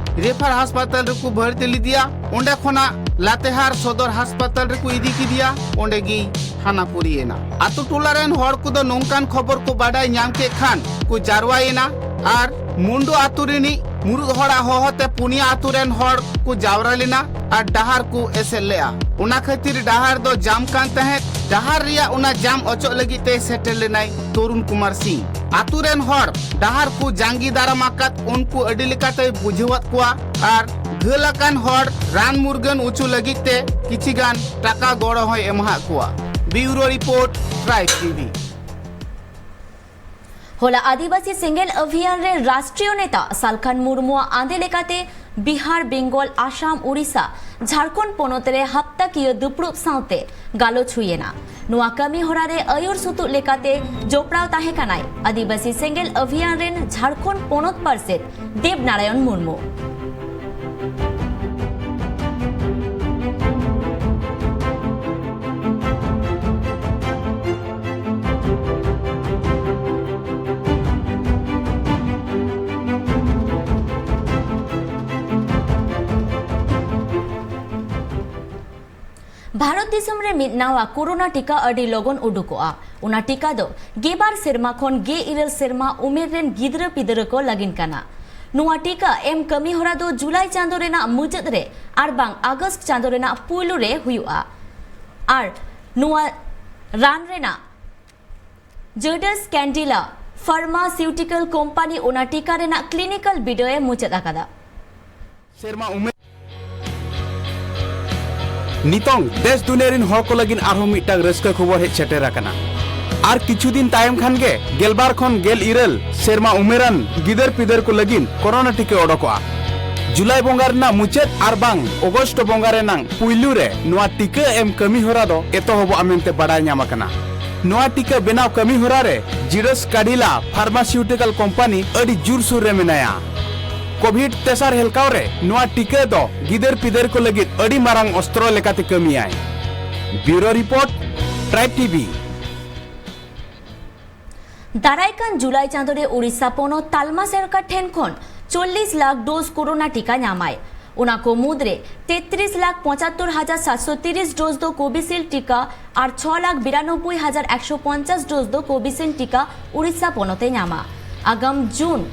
ᱨᱮᱯᱷᱟᱨ ᱦᱟᱥᱯᱟᱛᱟᱞ ᱨᱮᱠᱚ ᱵᱷᱚᱨᱛᱤ ᱞᱮᱫᱮᱭᱟ᱾ ᱚᱸᱰᱮ ᱠᱷᱚᱱᱟᱜ ᱞᱟᱛᱮᱦᱟᱨ ᱥᱚᱫᱚᱨ ᱦᱟᱥᱯᱟᱛᱟᱞ ᱨᱮᱠᱚ ᱤᱫᱤ ᱠᱮᱫᱮᱭᱟ᱾ ᱚᱸᱰᱮ ᱜᱮᱭ ᱦᱟᱱᱟ ᱯᱩᱨᱤᱭᱮᱱᱟ᱾ ᱟᱛᱳ ᱴᱚᱞᱟ ᱨᱮᱱ ᱦᱚᱲ ᱠᱚᱫᱚ ᱱᱚᱝᱠᱟᱱ ᱠᱷᱚᱵᱚᱨ ᱠᱚ ᱵᱟᱰᱟᱭ ᱧᱟᱢ ᱠᱮᱫ ᱠᱷᱟᱱ ᱠᱚ ᱡᱟᱨᱣᱟᱭᱮᱱᱟ ᱟᱨ ᱢᱩᱱᱰᱩ ᱟᱛᱳ ᱨᱤᱱᱤᱡ ᱢᱩᱲᱩᱫ ᱦᱚᱲᱟᱜ ᱦᱚᱦᱚᱛᱮ ᱯᱩᱱᱭᱟ ᱟᱛᱳ ᱨᱮᱱ ᱦᱚᱲ ᱠᱚ ᱡᱟᱣᱨᱟ ᱞᱮᱱᱟ ᱟᱨ ᱰᱟᱦᱟᱨ ᱠᱚ ᱮᱥᱮᱫ ᱞᱮᱫᱼᱟ᱾ ᱚᱱᱟ ᱠᱷᱟᱹᱛᱤᱨ ᱰᱟᱦᱟᱨ ᱫᱚ ᱡᱟᱢ ᱠᱟᱱ ᱛᱟᱦᱮᱸᱫ᱾ ᱰᱟᱦᱟᱨ ᱨᱮᱭᱟᱜ ᱚᱱᱟ ᱡᱟᱢ ᱚᱪᱚᱜ ᱞᱟᱹᱜᱤᱫ ᱛᱮ ᱥᱮᱴᱮᱨ ᱞᱮᱱᱟᱭ ᱛᱚᱨᱩᱱ ᱠᱩᱢᱟᱨ ᱥᱤᱝ᱾ ᱟᱛᱳ ᱨᱮᱱ ᱦᱚᱲ ᱰᱟᱦᱟᱨ ᱠᱚ ᱡᱟᱸᱜᱮ ᱫᱟᱨᱟᱢ ᱟᱠᱟᱫ ᱩᱱᱠᱩ ᱟᱹᱰᱤ ᱞᱮᱠᱟᱛᱮᱭ ᱵᱩᱡᱷᱟᱹᱣᱟᱫ ᱠᱚᱣᱟ ᱟᱨ ᱜᱷᱟᱹᱞ ᱟᱠᱟᱱ ᱦᱚᱲ ᱨᱟᱱ ᱢᱩᱨᱜᱟᱹᱱ ᱚᱪᱚ ᱞᱟᱹᱜᱤᱫ ᱛᱮ ᱠᱤᱪᱷᱤ ᱜᱟᱱ ᱴᱟᱠᱟ ᱜᱚᱲᱚ ᱦᱚᱸᱭ ᱮᱢᱟᱦᱟᱫ ᱠᱚᱣᱟ᱾ ᱵᱤᱭᱩᱨᱳ ᱨᱤᱯᱳᱨᱴ, ᱴᱨᱟᱭᱤᱵᱽ ᱴᱤᱵᱷᱤ᱾ ᱦᱚᱞᱟ ᱟᱹᱫᱤᱵᱟᱹᱥᱤ ᱥᱮᱸᱜᱮᱞ ᱚᱵᱷᱤᱭᱟᱱ ᱨᱮ ᱨᱟᱥᱴᱨᱤᱭᱚ ᱱᱮᱛᱟ ᱥᱟᱞᱠᱷᱟᱱ ᱢᱩᱨᱢᱩᱣᱟᱜ ᱟᱸᱫᱮ ᱞᱮᱠᱟᱛᱮ ᱵᱤᱦᱟᱨ, ᱵᱮᱝᱜᱚᱞ, ᱟᱥᱟᱢ, ᱩᱲᱤᱥᱥᱟ, ᱡᱷᱟᱲᱠᱷᱚᱸᱰ ᱯᱚᱱᱚᱛ ᱨᱮ ᱦᱟᱯᱛᱟᱠᱤᱭᱟᱹ ᱫᱩᱯᱲᱩᱵ ᱥᱟᱶᱛᱮ ᱜᱟᱞᱚᱪ ᱦᱩᱭᱮᱱᱟ᱾ ᱱᱚᱣᱟ ᱠᱟᱹᱢᱤ ᱦᱚᱨᱟ ᱨᱮ ᱟᱹᱭᱩᱨ ᱥᱩᱛᱩᱜ ᱞᱮᱠᱟᱛᱮ ᱡᱚᱯᱲᱟᱣ ᱛᱟᱦᱮᱸ ᱠᱟᱱᱟᱭ ᱟᱹᱫᱤᱵᱟᱹᱥᱤ ᱥᱮᱸᱜᱮᱞ ᱚᱵᱷᱤᱭᱟᱱ ᱨᱮᱱ ᱡᱷᱟᱲᱠᱷᱚᱸᱰ ᱯᱚᱱᱚᱛ ᱯᱟᱨᱥᱮᱛ ᱫᱮᱵᱽ ᱱᱟᱨᱟᱭᱚᱱ ᱢᱩᱨᱢᱩ᱾ ᱵᱷᱟᱨᱚᱛ ᱫᱤᱥᱚᱢ ᱨᱮ ᱢᱤᱫ ᱱᱟᱣᱟ ᱠᱳᱨᱳᱱᱟ ᱴᱤᱠᱟ ᱟᱹᱰᱤ ᱞᱚᱜᱚᱱ ᱩᱰᱩᱠᱚᱜᱼᱟ᱾ ᱚᱱᱟ ᱴᱤᱠᱟ ᱫᱚ ᱜᱮᱞᱵᱟᱨ ᱥᱮᱨᱢᱟ ᱠᱷᱚᱱ ᱜᱮᱞ ᱤᱨᱟᱹᱞ ᱥᱮᱨᱢᱟ ᱩᱢᱮᱨ ᱨᱮᱱ ᱜᱤᱫᱽᱨᱟᱹ ᱯᱤᱫᱽᱨᱟᱹ ᱠᱚ ᱞᱟᱹᱜᱤᱫ ᱠᱟᱱᱟ᱾ ᱱᱚᱣᱟ ᱴᱤᱠᱟ ᱮᱢ ᱠᱟᱹᱢᱤ ᱦᱚᱨᱟ ᱫᱚ ᱡᱩᱞᱟᱭ ᱪᱟᱸᱫᱚ ᱨᱮᱱᱟᱜ ᱢᱩᱪᱟᱹᱫ ᱨᱮ ᱟᱨ ᱵᱟᱝ ᱟᱜᱚᱥᱴ ᱪᱟᱸᱫᱚ ᱨᱮᱱᱟᱜ ᱯᱩᱭᱞᱩ ᱨᱮ ᱦᱩᱭᱩᱜᱼᱟ᱾ ᱟᱨ ᱱᱚᱣᱟ ᱨᱟᱱ ᱨᱮᱱᱟᱜ ᱡᱟᱰᱟᱥ ᱠᱮᱱᱰᱤᱞᱟ ᱯᱷᱟᱨᱢᱟᱥᱤᱭᱩᱴᱤᱠᱟᱞ ᱠᱳᱢᱯᱟᱱᱤ ᱚᱱᱟ ᱴᱤᱠᱟ ᱨᱮᱱᱟᱜ ᱠᱞᱤᱱᱤᱠᱟᱞ ᱵᱤᱰᱟᱹᱣ ᱮ ᱢᱩᱪᱟᱹᱫ ᱟᱠᱟᱫᱟ᱾ ᱥᱮᱨᱢᱟ ᱩᱢᱮᱨ᱾ ᱱᱤᱛᱚᱝ ᱫᱮᱥ ᱫᱩᱱᱤᱭᱟᱹ ᱨᱤᱱ ᱦᱚᱲ ᱠᱚ ᱞᱟᱹᱜᱤᱫ ᱟᱨᱦᱚᱸ ᱢᱤᱫᱴᱟᱝ ᱨᱟᱹᱥᱠᱟᱹ ᱠᱷᱚᱵᱚᱨ ᱦᱮᱡ ᱥᱮᱴᱮᱨ ᱟᱠᱟᱱᱟ᱾ ᱟᱨ ᱠᱤᱪᱷᱩ ᱫᱤᱱ ᱛᱟᱭᱚᱢ ᱠᱷᱟᱱ ᱜᱮ ᱜᱮᱞᱵᱟᱨ ᱠᱷᱚᱱ ᱜᱮᱞ ᱤᱨᱟᱹᱞ ᱥᱮᱨᱢᱟ ᱩᱢᱮᱨᱟᱱ ᱜᱤᱫᱟᱹᱨ ᱯᱤᱫᱟᱹᱨ ᱠᱚ ᱞᱟᱹᱜᱤᱫ ᱠᱳᱨᱳᱱᱟ ᱴᱤᱠᱟᱹ ᱚᱰᱚᱠᱚᱜᱼᱟ᱾ ᱡᱩᱞᱟᱭ ᱵᱚᱸᱜᱟ ᱨᱮᱱᱟᱜ ᱢᱩᱪᱟᱹᱫ ᱟᱨ ᱵᱟᱝ ᱚᱜᱚᱥᱴ ᱵᱚᱸᱜᱟ ᱨᱮᱱᱟᱜ ᱯᱩᱭᱞᱩ ᱨᱮ ᱱᱚᱣᱟ ᱴᱤᱠᱟᱹ ᱮᱢ ᱠᱟᱹᱢᱤ ᱦᱚᱨᱟ ᱫᱚ ᱮᱛᱚᱦᱚᱵᱚᱜᱼᱟ ᱢᱮᱱᱛᱮ ᱵᱟᱰᱟᱭ ᱧᱟᱢ ᱟᱠᱟᱱᱟ᱾ ᱱᱚᱣᱟ ᱴᱤᱠᱟᱹ ᱵᱮᱱᱟᱣ ᱠᱟᱹᱢᱤ ᱦᱚᱨᱟ ᱨᱮ ᱡᱤᱰᱟᱥ ᱠᱟᱰᱤᱞᱟ ᱯᱷᱟᱨᱢᱟᱥᱤᱭᱩᱴᱤᱠᱟᱞ ᱠᱳᱢᱯᱟᱱᱤ ᱟᱹᱰᱤ ᱡᱳᱨᱥᱳᱨ ᱨᱮ ᱢᱮᱱᱟᱭᱟ᱾ ᱠᱳᱵᱷᱤᱰ ᱛᱮᱥᱟᱨ ᱦᱮᱞᱠᱟᱣ ᱨᱮ ᱱᱚᱣᱟ ᱴᱤᱠᱟᱹ ᱫᱚ ᱜᱤᱫᱟᱹᱨ ᱯᱤᱫᱟᱹᱨ ᱠᱚ ᱞᱟᱹᱜᱤᱫ ᱟᱹᱰᱤ ᱢᱟᱨᱟᱝ ᱚᱥᱛᱨᱚ ᱞᱮᱠᱟᱛᱮ ᱠᱟᱹᱢᱤᱭᱟᱭ᱾ ᱵᱤᱭᱩᱨᱳ ᱨᱤᱯᱳᱨᱴ, ᱴᱨᱟᱭᱤᱵᱽ ᱴᱤᱵᱷᱤ᱾ ᱫᱟᱨᱟᱭ ᱠᱟᱱ ᱡᱩᱞᱟᱭ ᱪᱟᱸᱫᱳ ᱨᱮ ᱳᱰᱤᱥᱟ ᱯᱚᱱᱚᱛ ᱛᱟᱞᱢᱟ ᱥᱚᱨᱠᱟᱨ ᱴᱷᱮᱱ ᱠᱷᱚᱱ ᱪᱚᱞᱞᱤᱥ ᱞᱟᱠᱷ ᱰᱳᱡᱽ ᱠᱳᱨᱳᱱᱟ ᱴᱤᱠᱟ ᱧᱟᱢᱟᱭ᱾ ᱚᱱᱟ ᱠᱚ ᱢᱩᱫᱽᱨᱮ ᱛᱮᱛᱨᱤᱥ ᱞᱟᱠᱷ ᱯᱚᱸᱪᱟᱛᱛᱳᱨ ᱦᱟᱡᱟᱨ ᱥᱟᱛᱥᱚ ᱛᱤᱨᱤᱥ ᱰᱳᱡᱽ ᱫᱚ ᱠᱳᱵᱷᱤᱥᱤᱞᱰ ᱴᱤᱠᱟ ᱟᱨ ᱪᱷᱚ ᱞᱟᱠᱷ ᱵᱤᱨᱟᱱᱚᱵᱵᱳᱭ ᱦᱟᱡᱟᱨ ᱮᱠᱥᱚ ᱯᱚᱧᱪᱟᱥ ᱰᱳᱡᱽ ᱫᱚ ᱠᱳᱵᱷᱤᱥᱤᱞᱰ ᱴᱤᱠᱟ ᱳᱰᱤᱥᱟ ᱯᱚᱱᱚᱛ ᱮ ᱧᱟᱢᱟ᱾ ᱟᱜᱟᱢ ᱡᱩᱱ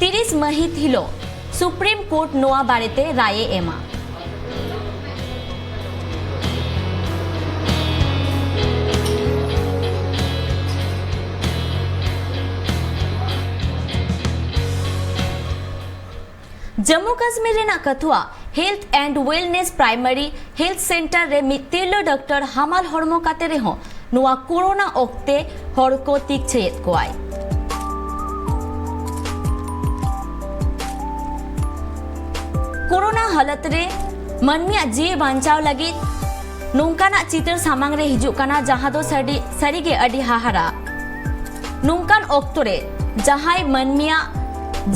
ᱛᱤᱨᱤᱥ ᱢᱟᱹᱦᱤᱛ ᱦᱤᱞᱳᱜ ᱥᱩᱯᱨᱤᱢ ᱠᱳᱨᱴ ᱱᱚᱣᱟ ᱵᱟᱨᱮᱛᱮ ᱨᱟᱭ ᱮ ᱮᱢᱟ᱾ ᱡᱚᱢᱢᱩ ᱠᱟᱥᱢᱤᱨ ᱨᱮᱱᱟᱜ Kathua health and wellness primary health centre ᱨᱮ ᱢᱤᱫ ᱛᱤᱨᱞᱟᱹ ᱰᱟᱠᱛᱟᱨ ᱦᱟᱢᱟᱞ ᱦᱚᱲᱢᱚ ᱠᱟᱛᱮ ᱨᱮᱦᱚᱸ ᱱᱚᱣᱟ ᱠᱳᱨᱳᱱᱟ ᱚᱠᱛᱮ ᱦᱚᱲ ᱠᱚ ᱛᱤᱠᱪᱷᱟᱹᱭᱮᱫ ᱠᱚᱣᱟᱭ᱾ ᱠᱳᱨᱳᱱᱟ ᱦᱟᱞᱚᱛ ᱨᱮ ᱢᱟᱹᱱᱢᱤᱭᱟᱜ ᱡᱤᱣᱤ ᱵᱟᱧᱪᱟᱣ ᱞᱟᱹᱜᱤᱫ ᱱᱚᱝᱠᱟᱱᱟᱜ ᱪᱤᱛᱟᱹᱨ ᱥᱟᱢᱟᱝ ᱨᱮ ᱦᱤᱡᱩᱜ ᱠᱟᱱᱟ, ᱡᱟᱦᱟᱸ ᱫᱚ ᱥᱟᱹᱨᱤ, ᱥᱟᱹᱨᱤᱜᱮ ᱟᱹᱰᱤ ᱦᱟᱦᱟᱲᱟ᱾ ᱱᱚᱝᱠᱟᱱ ᱚᱠᱛᱚ ᱨᱮ ᱡᱟᱦᱟᱸᱭ ᱢᱟᱹᱱᱢᱤᱭᱟᱜ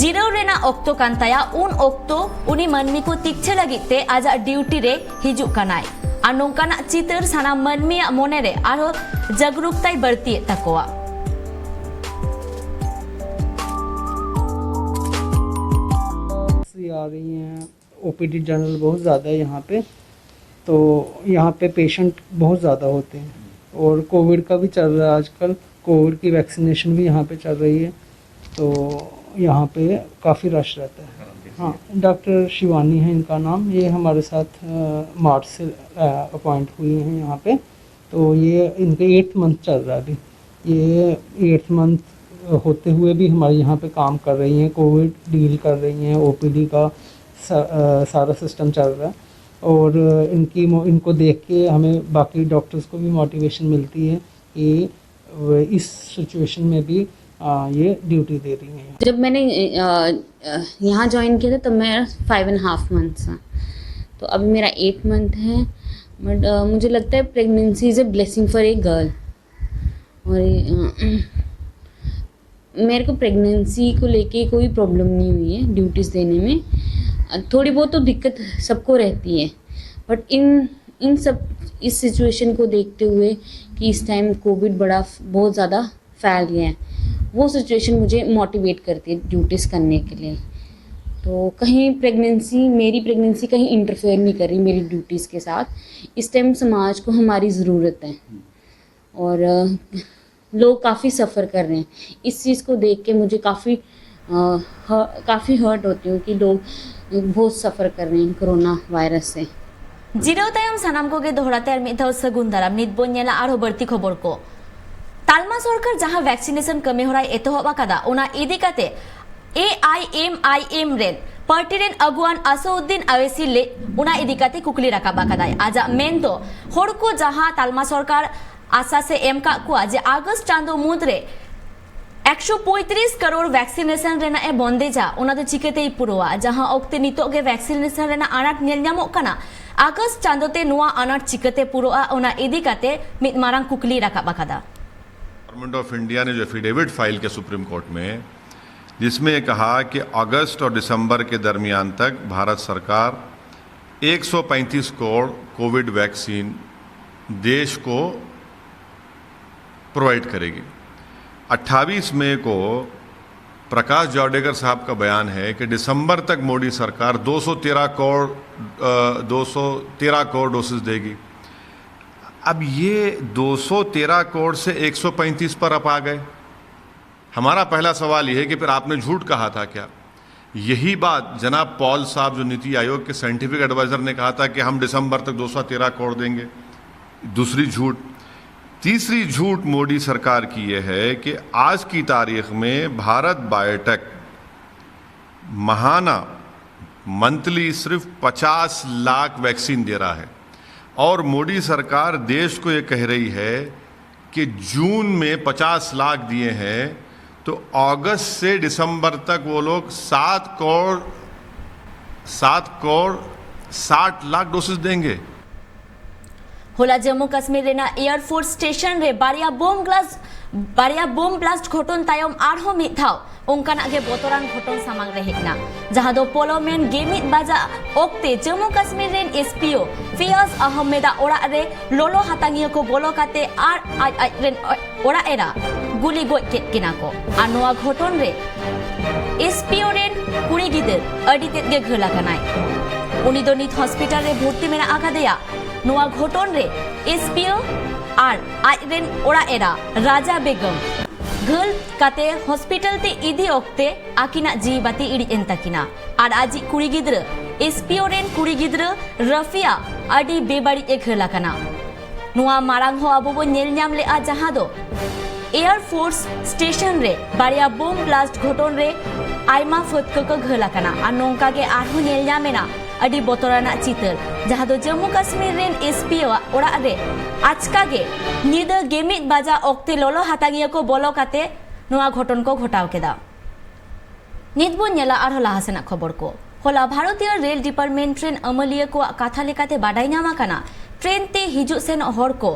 ᱡᱤᱨᱟᱹᱣ ᱨᱮᱱᱟᱜ ᱚᱠᱛᱚ ᱠᱟᱱ ᱛᱟᱭᱟ, ᱩᱱ ᱚᱠᱛᱚ ᱩᱱᱤ ᱢᱟᱹᱱᱢᱤ ᱠᱚ ᱛᱤᱠᱪᱷᱟᱹ ᱞᱟᱹᱜᱤᱫ ᱛᱮ ᱟᱡᱟᱜ ᱰᱤᱭᱩᱴᱤ ᱨᱮ ᱦᱤᱡᱩᱜ ᱠᱟᱱᱟᱭ᱾ ᱟᱨ ᱱᱚᱝᱠᱟᱱᱟᱜ ᱪᱤᱛᱟᱹᱨ ᱥᱟᱱᱟᱢ ᱢᱟᱹᱱᱢᱤᱭᱟᱜ ᱢᱚᱱᱮ ᱨᱮ ᱟᱨᱦᱚᱸ ᱡᱟᱜᱽᱨᱩᱠᱛᱟᱭ ᱵᱟᱹᱲᱛᱤᱭᱮᱫ ᱛᱟᱠᱚᱣᱟ᱾ आ रही हैं, ओपीडी जनरल बहुत ज़्यादा है यहाँ पे, तो यहाँ पे पेशेंट बहुत ज़्यादा होते हैं। और कोविड का भी चल रहा है आजकल, कोविड की वैक्सीनेशन भी यहाँ पे चल रही है, तो यहाँ पे काफ़ी रश रहता है। हाँ, डॉक्टर शिवानी है इनका नाम, ये हमारे साथ अ, मार्च से अपॉइंट हुई हैं यहाँ पे। तो ये इनके एट्थ मंथ चल रहा है अभी। ये एट्थ मंथ होते हुए भी हमारे यहाँ पे काम कर रही हैं, कोविड डील कर रही हैं, ओपीडी का सा-, अ, सारा सिस्टम चल रहा है। और इनकी मो-, इनको देख के हमें बाकी डॉक्टर्स को भी मोटिवेशन मिलती है कि वे इस सिचुएशन में भी, अ, ये ड्यूटी दे रही हैं। जब मैंने अ, अ, यहाँ ज्वाइन किया था, तब मैं फाइव एंड हाफ मंथ्स था, तो अभी मेरा एट मंथ है। बट मुझे लगता है, pregnancy is a blessing for a girl। और अ, मेरे को प्रेगनेंसी को लेके कोई प्रॉब्लम नहीं हुई है ड्यूटीज़ देने में। अ, थोड़ी बहुत तो दिक्कत सबको रहती है, बट इन इन सब इस सिचुएशन को देखते हुए कि इस टाइम कोविड बड़ा, बहुत ज़्यादा फैल गया है, वो सिचुएशन मुझे मोटिवेट करती है ड्यूटीज़ करने के लिए। तो कहीं प्रेगनेंसी, मेरी प्रेगनेंसी कहीं इंटरफेयर नहीं कर रही मेरी ड्यूटीज़ के साथ। इस टाइम समाज को हमारी ज़रूरत है और अ, लोग काफ़ी सफ़र कर रहे हैं। इस चीज़ को देख के मुझे काफ़ी काफ़ी हर्ट होती हूँ कि लोग बहुत सफ़र कर रहे हैं कोरोना वायरस से। ᱡᱤᱨᱟᱹᱣ ᱛᱟᱭᱚᱢ ᱥᱟᱱᱟᱢ ᱠᱚᱜᱮ ᱫᱚᱦᱲᱟ ᱛᱮ ᱟᱨ ᱢᱤᱫ ᱫᱷᱟᱣ ᱥᱟᱹᱜᱩᱱ ᱫᱟᱨᱟᱢ᱾ ᱱᱤᱛ ᱵᱚᱱ ᱧᱮᱞᱟ ᱟᱨᱦᱚᱸ ᱵᱟᱹᱲᱛᱤ ᱠᱷᱚᱵᱚᱨ ᱠᱚ᱾ ᱛᱟᱞᱢᱟ ᱥᱚᱨᱠᱟᱨ ᱡᱟᱦᱟᱸ ᱵᱷᱮᱠᱥᱤᱱᱮᱥᱚᱱ ᱠᱟᱹᱢᱤ ᱦᱚᱨᱟᱭ ᱮᱛᱚᱦᱚᱵ ᱟᱠᱟᱫᱟ, ᱚᱱᱟ ᱤᱫᱤ ᱠᱟᱛᱮ ᱮ ᱟᱭ ᱮᱢ ᱟᱭ ᱮᱢ ᱨᱮᱱ ᱯᱟᱨᱴᱤ ᱨᱮᱱ ᱟᱹᱜᱩᱣᱟᱱ ᱟᱥᱟᱩᱫᱫᱤᱱ ᱟᱣᱮᱥᱤ ᱞᱮ ᱚᱱᱟ ᱤᱫᱤ ᱠᱟᱛᱮ ᱠᱩᱠᱞᱤ ᱨᱟᱠᱟᱵ ᱟᱠᱟᱫᱟᱭ᱾ ᱟᱡᱟᱜ ᱢᱮᱱ ᱫᱚ, ᱦᱚᱲ ᱠᱚ ᱡᱟᱦᱟᱸ ᱛᱟᱞᱢᱟ ᱥᱚᱨᱠᱟᱨ ᱟᱥᱟ ᱥᱮ ᱮᱢ ᱠᱟᱜ ᱠᱚᱣᱟ ᱡᱮ ᱟᱜᱚᱥᱴ ᱪᱟᱸᱫᱚ ᱢᱩᱫᱽ ᱨᱮ ᱮᱠᱥᱚ ᱯᱚᱸᱭᱛᱨᱤᱥ ᱠᱟᱨᱳᱲ ᱵᱷᱮᱠᱥᱤᱱᱮᱥᱚᱱ ᱨᱮᱱᱟᱜ ᱮ ᱵᱚᱱᱫᱮᱡᱟ, ᱚᱱᱟ ᱫᱚ ᱪᱤᱠᱟᱹᱛᱮᱭ ᱯᱩᱨᱟᱹᱣᱟ? ᱡᱟᱦᱟᱸ ᱚᱠᱛᱮ ᱱᱤᱛᱚᱜ ᱜᱮ ᱵᱷᱮᱠᱥᱤᱱᱮᱥᱚᱱ ᱨᱮᱱᱟᱜ ᱟᱱᱟᱴ ᱧᱮᱞ ᱧᱟᱢᱚᱜ ᱠᱟᱱᱟ, ᱟᱜᱚᱥᱴ ᱪᱟᱸᱫᱚ ᱛᱮ ᱱᱚᱣᱟ ᱟᱱᱟᱴ ᱪᱤᱠᱟᱹᱛᱮ ᱯᱩᱨᱟᱹᱜᱼᱟ, ᱚᱱᱟ ᱤᱫᱤ ᱠᱟᱛᱮ ᱢᱤᱫ ᱢᱟᱨᱟᱝ ᱠᱩᱠᱞᱤ ᱨᱟᱠᱟᱵ ᱟᱠᱟᱫᱟ᱾ गवर्नमेंट ऑफ इंडिया ने जो एफिडेविट फाइल किया सुप्रीम कोर्ट में, जिसमें ये कहा कि अगस्त और दिसंबर के दरमियान तक भारत सरकार एक सौ पैंतीस करोड़ कोविड वैक्सीन देश को प्रोवाइड करेगी। अट्ठाईस मई को प्रकाश जावड़ेकर साहब का बयान है कि दिसंबर तक मोदी सरकार दो सौ तेरह करोड़, अ, दो सौ तेरह करोड़ डोसेज देगी। अब ये दो सौ तेरह करोड़ से एक सौ पैंतीस पर आप आ गए। हमारा पहला सवाल ये है कि फिर आपने झूठ कहा था क्या? यही बात जनाब पॉल साहब, जो नीति आयोग के साइंटिफिक एडवाइजर, ने कहा था कि हम दिसंबर तक दो सौ तेरह करोड़ देंगे। दूसरी झूठ। तीसरी झूठ मोदी सरकार की यह है कि आज की तारीख में भारत बायोटेक महाना, मंथली, सिर्फ पचास लाख वैक्सीन दे रहा है और मोदी सरकार देश को ये कह रही है कि जून में पचास लाख दिए हैं, तो अगस्त से दिसंबर तक वो लोग सात करोड़, सात करोड़ साठ लाख डोसेज देंगे। ᱦᱚᱞᱟ ᱡᱟᱢᱢᱩ ᱠᱟᱥᱢᱤᱨ ᱨᱮᱱᱟᱜ ᱮᱭᱟᱨ ᱯᱷᱳᱨᱥ ᱥᱴᱮᱥᱚᱱ ᱨᱮ ᱵᱟᱨᱭᱟ ᱵᱳᱢ ᱵᱞᱟᱥᱴ ᱵᱟᱨᱭᱟ ᱵᱳᱢ ᱵᱞᱟᱥᱴ ᱜᱷᱚᱴᱚᱱ ᱛᱟᱭᱚᱢ ᱟᱨᱦᱚᱸ ᱢᱤᱫ ᱫᱷᱟᱣ ᱚᱱᱠᱟᱱᱟᱜ ᱜᱮ ᱵᱚᱛᱚᱨᱟᱱ ᱜᱷᱚᱴᱚᱱ ᱥᱟᱢᱟᱝ ᱨᱮ ᱦᱮᱡ ᱮᱱᱟ, ᱡᱟᱦᱟᱸ ᱫᱚ ᱯᱚᱞᱚᱢᱮᱱ ᱜᱮᱢᱤᱫ ᱵᱟᱡᱟᱜ ᱚᱠᱛᱮ ᱡᱚᱢᱢᱩ ᱠᱟᱥᱢᱤᱨ ᱨᱮᱱ ᱮᱥ ᱯᱤ ᱳ ᱯᱷᱤᱭᱟᱡᱽ ᱟᱦᱢᱮᱫᱟᱜ ᱚᱲᱟᱜ ᱨᱮ ᱞᱚᱞᱚ ᱦᱟᱛᱟᱝᱤᱭᱟᱹ ᱠᱚ ᱵᱚᱞᱚ ᱠᱟᱛᱮ ᱟᱨ ᱟᱡ ᱟᱡ ᱨᱮᱱ ᱚᱲᱟᱜ ᱮᱨᱟ ᱜᱩᱞᱤ ᱜᱚᱡ ᱠᱮᱫ ᱠᱤᱱᱟ ᱠᱚ᱾ ᱟᱨ ᱱᱚᱣᱟ ᱜᱷᱚᱴᱚᱱ ᱨᱮ ᱮᱥ ᱯᱤ ᱳ ᱨᱮᱱ ᱠᱩᱲᱤ ᱜᱤᱫᱟᱹᱨ ᱟᱹᱰᱤ ᱛᱮᱫ ᱜᱮ ᱜᱷᱟᱹᱞ ᱟᱠᱟᱱᱟᱭ᱾ ᱩᱱᱤ ᱫᱚ ᱱᱤᱛ ᱦᱚᱥᱯᱤᱴᱟᱞ ᱨᱮ ᱵᱷᱚᱨᱛᱤ ᱢᱮᱱᱟᱜ ᱟᱠᱟᱫᱮᱭᱟ᱾ ᱱᱚᱣᱟ ᱜᱷᱚᱴᱚᱱ ᱨᱮ ᱮᱥ ᱯᱤ ᱳ ᱟᱨ ᱟᱡ ᱨᱮᱱ ᱚᱲᱟᱜ ᱮᱨᱟ ᱨᱟᱡᱟ ᱵᱮᱜᱚᱢ ᱜᱷᱟᱹᱞ ᱠᱟᱛᱮ ᱦᱚᱥᱯᱤᱴᱟᱞ ᱛᱮ ᱤᱫᱤ ᱚᱠᱛᱮ ᱟᱹᱠᱤᱱᱟᱜ ᱡᱤᱣᱤ ᱵᱟᱹᱛᱤ ᱤᱲᱤᱡ ᱮᱱ ᱛᱟᱹᱠᱤᱱᱟ᱾ ᱟᱨ ᱟᱡᱤᱡ ᱠᱩᱲᱤ ᱜᱤᱫᱽᱨᱟᱹ, ᱮᱥ ᱯᱤ ᱳ ᱨᱮᱱ ᱠᱩᱲᱤ ᱜᱤᱫᱽᱨᱟᱹ ᱨᱟᱯᱷᱤᱭᱟ ᱟᱹᱰᱤ ᱵᱮᱵᱟᱹᱲᱤᱡ ᱮ ᱜᱷᱟᱹᱞ ᱟᱠᱟᱱᱟ᱾ ᱱᱚᱣᱟ ᱢᱟᱲᱟᱝ ᱦᱚᱸ ᱟᱵᱚ ᱵᱚᱱ ᱧᱮᱞ ᱧᱟᱢ ᱞᱮᱫᱼᱟ, ᱡᱟᱦᱟᱸ ᱫᱚ ᱮᱭᱟᱨ ᱯᱷᱳᱨᱥ ᱥᱴᱮᱥᱚᱱ ᱨᱮ ᱵᱟᱨᱭᱟ ᱵᱳᱢ ᱵᱞᱟᱥᱴ ᱜᱷᱚᱴᱚᱱ ᱨᱮ ᱟᱭᱢᱟ ᱯᱷᱟᱹᱫᱽᱠᱟᱹ ᱠᱚ ᱜᱷᱟᱹᱞ ᱟᱠᱟᱱᱟ᱾ ᱟᱨ ᱱᱚᱝᱠᱟ ᱜᱮ ᱟᱨᱦᱚᱸ ᱧᱮᱞ ᱧᱟᱢ ᱮᱱᱟ ᱟᱹᱰᱤ ᱵᱚᱛᱚᱨᱟᱱᱟᱜ ᱪᱤᱛᱟᱹᱨ, ᱡᱟᱦᱟᱸ ᱫᱚ ᱡᱚᱢᱢᱩ ᱠᱟᱥᱢᱤᱨ ᱨᱮᱱ ᱮᱥ ᱯᱤ ᱟᱜ ᱚᱲᱟᱜ ᱨᱮ ᱟᱪᱠᱟ ᱜᱮ ᱧᱤᱫᱟᱹ ᱜᱮᱢᱤᱫ ᱵᱟᱡᱟᱜ ᱚᱠᱛᱮ ᱞᱚᱞᱚ ᱦᱟᱛᱟᱝᱤᱭᱟᱹ ᱠᱚ ᱵᱚᱞᱚ ᱠᱟᱛᱮ ᱱᱚᱣᱟ ᱜᱷᱚᱴᱚᱱ ᱠᱚ ᱜᱷᱚᱴᱟᱣ ᱠᱮᱫᱟ᱾ ᱱᱤᱛ ᱵᱚᱱ ᱧᱮᱞᱟ ᱟᱨᱦᱚᱸ ᱞᱟᱦᱟ ᱥᱮᱱᱟᱜ ᱠᱷᱚᱵᱚᱨ ᱠᱚ᱾ ᱦᱚᱞᱟ ᱵᱷᱟᱨᱚᱛᱤᱭᱚ ᱨᱮᱞ ᱰᱤᱯᱟᱨᱴᱢᱮᱱᱴ ᱨᱮᱱ ᱟᱹᱢᱟᱹᱞᱤᱭᱟᱹ ᱠᱚᱣᱟᱜ ᱠᱟᱛᱷᱟ ᱞᱮᱠᱟᱛᱮ ᱵᱟᱰᱟᱭ ᱧᱟᱢ ᱟᱠᱟᱱᱟ, ᱴᱨᱮᱱ ᱛᱮ ᱦᱤᱡᱩᱜ ᱥᱮᱱᱚᱜ ᱦᱚᱲ ᱠᱚ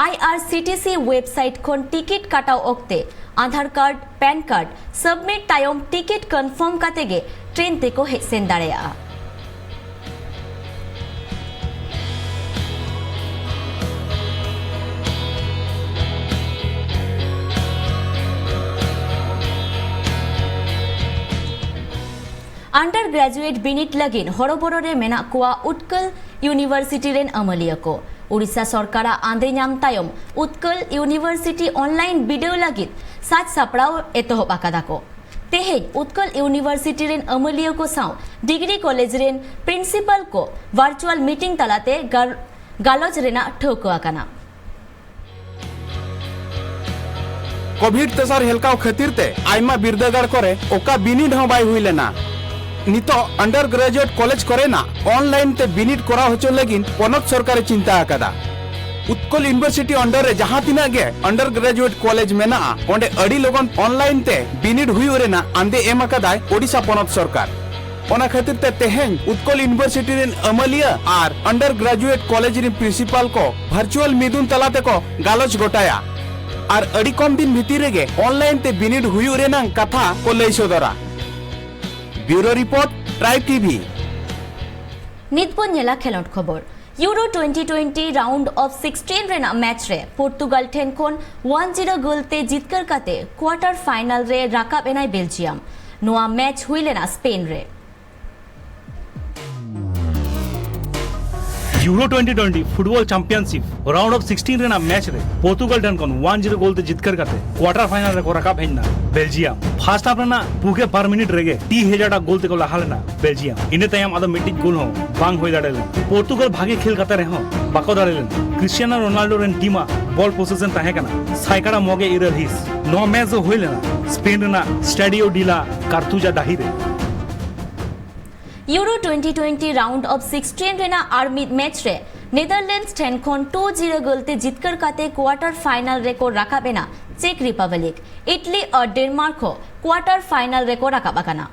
I R C T C website ᱠᱷᱚᱱ ᱴᱤᱠᱤᱴ ᱠᱟᱴᱟᱣ ᱚᱠᱛᱮ Aadhaar card, PAN card submit ᱛᱟᱭᱚᱢ ᱴᱤᱠᱤᱴ ᱠᱚᱱᱯᱷᱟᱨᱢ ᱠᱟᱛᱮ ᱜᱮ ᱴᱨᱮᱱ ᱛᱮᱠᱚ ᱦᱮᱡ ᱥᱮᱱ ᱫᱟᱲᱮᱭᱟᱜᱼᱟ᱾ ᱟᱱᱰᱟᱨ ᱜᱨᱮᱡᱩᱭᱮᱴ ᱵᱤᱱᱤᱰ ᱞᱟᱹᱜᱤᱫ ᱦᱚᱨᱚᱵᱚᱨᱚ ᱨᱮ ᱢᱮᱱᱟᱜ ᱠᱚᱣᱟ ᱩᱛᱠᱚᱞ ᱤᱭᱩᱱᱤᱵᱷᱟᱨᱥᱤᱴᱤ ᱨᱮᱱ ᱟᱹᱢᱟᱹᱞᱤᱭᱟᱹ ᱠᱚ᱾ ᱩᱲᱤᱥᱥᱟ ᱥᱚᱨᱠᱟᱨᱟᱜ ᱟᱸᱫᱮ ᱧᱟᱢ ᱛᱟᱭᱚᱢ ᱩᱛᱠᱚᱞ ᱤᱭᱩᱱᱤᱵᱷᱟᱨᱥᱤᱴᱤ ᱚᱱᱞᱟᱭᱤᱱ ᱵᱤᱰᱟᱹᱣ ᱞᱟᱹᱜᱤᱫ ᱥᱟᱡᱽ ᱥᱟᱯᱲᱟᱣ ᱮᱛᱚᱦᱚᱵ ᱟᱠᱟᱫᱟ ᱠᱚ᱾ ᱛᱮᱦᱮᱧ ᱩᱛᱠᱚᱞ ᱤᱭᱩᱱᱤᱵᱷᱟᱨᱥᱤᱴᱤ ᱨᱮᱱ ᱟᱹᱢᱟᱹᱞᱤᱭᱟᱹ ᱠᱚ ᱥᱟᱶ ᱰᱤᱜᱽᱨᱤ ᱠᱚᱞᱮᱡᱽ ᱨᱮᱱ ᱯᱨᱤᱱᱥᱤᱯᱟᱞ ᱠᱚ ᱵᱷᱟᱨᱪᱩᱣᱟᱞ ᱢᱤᱴᱤᱝ ᱛᱟᱞᱟᱛᱮ ᱜᱟᱨ-, ᱜᱟᱞᱚᱪ ᱨᱮᱱᱟᱜ ᱴᱷᱟᱹᱣᱠᱟᱹ ᱟᱠᱟᱱᱟ᱾ ᱠᱳᱵᱷᱤᱰ ᱛᱮᱥᱟᱨ ᱦᱮᱞᱠᱟᱣ ᱠᱷᱟᱹᱛᱤᱨ ᱛᱮ ᱟᱭᱢᱟ ᱵᱤᱨᱫᱟᱹᱜᱟᱲ ᱠᱚᱨᱮ ᱚᱠᱟ ᱵᱤᱱᱤᱰ ᱦᱚᱸ ᱵᱟᱭ ᱦᱩᱭ ᱞᱮᱱᱟ᱾ ᱱᱤᱛᱚᱜ ᱟᱱᱰᱟᱨ ᱜᱨᱮᱡᱩᱭᱮᱴ ᱠᱚᱞᱮᱡᱽ ᱠᱚᱨᱮᱱᱟᱜ ᱚᱱᱞᱟᱭᱤᱱ ᱛᱮ ᱵᱤᱱᱤᱰ ᱠᱚᱨᱟᱣ ᱦᱚᱪᱚ ᱞᱟᱹᱜᱤᱫ ᱯᱚᱱᱚᱛ ᱥᱚᱨᱠᱟᱨᱮ ᱪᱤᱱᱛᱟ ᱟᱠᱟᱫᱟ᱾ ᱩᱛᱠᱚᱞ ᱤᱭᱩᱱᱤᱵᱷᱟᱨᱥᱤᱴᱤ ᱟᱱᱰᱟᱨ ᱨᱮ ᱡᱟᱦᱟᱸ ᱛᱤᱱᱟᱹᱜ ᱜᱮ ᱟᱱᱰᱟᱨ ᱜᱨᱮᱡᱩᱭᱮᱴ ᱠᱚᱞᱮᱡᱽ ᱢᱮᱱᱟᱜᱼᱟ, ᱚᱸᱰᱮ ᱟᱹᱰᱤ ᱞᱚᱜᱚᱱ ᱚᱱᱞᱟᱭᱤᱱ ᱛᱮ ᱵᱤᱱᱤᱰ ᱦᱩᱭᱩᱜ ᱨᱮᱱᱟᱜ ᱟᱸᱫᱮ ᱮᱢ ᱟᱠᱟᱫᱟᱭ ᱳᱰᱤᱥᱟ ᱯᱚᱱᱚᱛ ᱥᱚᱨᱠᱟᱨ᱾ ᱚᱱᱟ ᱠᱷᱟᱹᱛᱤᱨ ᱛᱮ ᱛᱮᱦᱮᱧ ᱩᱛᱠᱚᱞ ᱤᱭᱩᱱᱤᱵᱷᱟᱨᱥᱤᱴᱤ ᱨᱮᱱ ᱟᱹᱢᱟᱹᱞᱤᱭᱟᱹ ᱟᱨ ᱟᱱᱰᱟᱨ ᱜᱨᱮᱡᱩᱭᱮᱴ ᱠᱚᱞᱮᱡᱽ ᱨᱮᱱ ᱯᱨᱤᱱᱥᱤᱯᱟᱞ ᱠᱚ ᱵᱷᱟᱨᱪᱩᱣᱟᱞ ᱢᱤᱫᱩᱱ ᱛᱟᱞᱟ ᱛᱮᱠᱚ ᱜᱟᱞᱚᱪ ᱜᱚᱴᱟᱭᱟ᱾ ᱟᱨ ᱟᱹᱰᱤ ᱠᱚᱢ ᱫᱤᱱ ᱵᱷᱤᱛᱤᱨ ᱨᱮᱜᱮ ᱚᱱᱞᱟᱭᱤᱱ ᱛᱮ ᱵᱤᱱᱤᱰ ᱦᱩᱭᱩᱜ ᱨᱮᱱᱟᱜ ᱠᱟᱛᱷᱟ ᱠᱚ ᱞᱟᱹᱭ ᱥᱚᱫᱚᱨᱟ᱾ ᱵᱤᱭᱩᱨᱳ ᱨᱤᱯᱳᱨᱴ, ᱴᱨᱟᱭᱤᱵᱽ ᱴᱤᱵᱷᱤ᱾ ᱱᱤᱛ ᱵᱚᱱ ᱧᱮᱞᱟ ᱠᱷᱮᱞᱳᱰ ᱠᱷᱚᱵᱚᱨ᱾ Euro twenty twenty round of sixteen ᱨᱮᱱᱟᱜ ᱢᱮᱪ ᱨᱮ ᱯᱚᱨᱛᱩᱜᱟᱞ ᱴᱷᱮᱱ ᱠᱷᱚᱱ ᱚᱣᱟᱱ ᱡᱤᱨᱳ ᱜᱳᱞ ᱛᱮ ᱡᱤᱛᱠᱟᱹᱨ ᱠᱟᱛᱮ ᱠᱣᱟᱨᱴᱟᱨ ᱯᱷᱟᱭᱱᱟᱞ ᱨᱮ ᱨᱟᱠᱟᱵ ᱮᱱᱟᱭ ᱵᱮᱞᱡᱤᱭᱟᱢ᱾ ᱱᱚᱣᱟ ᱢᱮᱪ ᱦᱩᱭ ᱞᱮᱱᱟ ᱥᱯᱮᱱ ᱨᱮ᱾ Euro twenty twenty football championship round of sixteen ᱨᱮᱱᱟᱜ ᱢᱮᱪ ᱨᱮ ᱯᱚᱨᱛᱩᱜᱟᱞ ᱴᱷᱮᱱ ᱠᱷᱚᱱ ᱚᱣᱟᱱ ᱡᱤᱨᱳ ᱜᱳᱞ ᱛᱮ ᱡᱤᱛᱠᱟᱹᱨ ᱠᱟᱛᱮ ᱠᱣᱟᱨᱴᱟᱨ ᱯᱷᱟᱭᱱᱟᱞ ᱨᱮᱠᱚ ᱨᱟᱠᱟᱵ ᱦᱮᱡ ᱮᱱᱟ ᱵᱮᱞᱡᱤᱭᱟᱢ᱾ ᱯᱷᱟᱨᱥᱴ ᱦᱟᱯ ᱨᱮᱱᱟᱜ ᱯᱩᱜᱮ ᱵᱟᱨ ᱢᱤᱱᱤᱴ ᱨᱮᱜᱮ ᱴᱤ ᱦᱮᱡᱟᱨᱰ ᱟᱜ ᱜᱳᱞ ᱛᱮᱠᱚ ᱞᱟᱦᱟ ᱞᱮᱱᱟ ᱵᱮᱞᱡᱤᱭᱟᱢ᱾ ᱤᱱᱟᱹ ᱛᱟᱭᱚᱢ ᱟᱫᱚ ᱢᱤᱫᱴᱤᱡ ᱜᱳᱞ ᱦᱚᱸ ᱵᱟᱝ ᱦᱩᱭ ᱫᱟᱲᱮ ᱞᱮᱱᱟ᱾ ᱯᱚᱨᱛᱩᱜᱟᱞ ᱵᱷᱟᱜᱮ ᱠᱷᱮᱞ ᱠᱟᱛᱮ ᱨᱮᱦᱚᱸ ᱵᱟᱠᱚ ᱫᱟᱲᱮ ᱞᱮᱱᱟ᱾ ᱠᱨᱤᱥᱴᱤᱭᱟᱱᱳ ᱨᱳᱱᱟᱞᱰᱳ ᱨᱮᱱ ᱴᱤᱢ ᱟᱜ ᱵᱚᱞ ᱯᱚᱥᱮᱥᱚᱱ ᱛᱟᱦᱮᱸ ᱠᱟᱱᱟ ᱥᱟᱭᱠᱟᱲᱟ ᱢᱚᱜᱮ ᱤᱨᱟᱹᱞ ᱦᱤᱸᱥ᱾ ᱱᱚᱣᱟ ᱢᱮᱪ ᱫᱚ ᱦᱩᱭ ᱞᱮᱱᱟ ᱥᱯᱮᱱ ᱨᱮᱱᱟᱜ ᱥᱴᱟᱰᱤᱭᱳ ᱰᱤ ᱞᱟ ᱠᱟᱨᱛᱩᱡᱟ ᱰᱟᱹᱦᱤ ᱨᱮ᱾ Euro twenty twenty round of sixteen ᱨᱮᱱᱟᱜ ᱟᱨ ᱢᱤᱫ ᱢᱮᱪ ᱨᱮ ᱱᱮᱫᱟᱨᱞᱮᱱᱰᱥ ᱴᱷᱮᱱ ᱠᱷᱚᱱ ᱴᱩ ᱡᱤᱨᱳ ᱜᱳᱞ ᱛᱮ ᱡᱤᱛᱠᱟᱹᱨ ᱠᱟᱛᱮ ᱠᱣᱟᱨᱴᱟᱨ ᱯᱷᱟᱭᱱᱟᱞ ᱨᱮᱠᱚ ᱨᱟᱠᱟᱵ ᱮᱱᱟ ᱪᱮᱠ ᱨᱤᱯᱟᱵᱞᱤᱠ᱾ ᱤᱴᱞᱤ ᱟᱨ ᱰᱮᱱᱢᱟᱨᱠ ᱦᱚᱸ ᱠᱣᱟᱨᱴᱟᱨ ᱯᱷᱟᱭᱱᱟᱞ ᱨᱮᱠᱚ ᱨᱟᱠᱟᱵ ᱟᱠᱟᱱᱟ᱾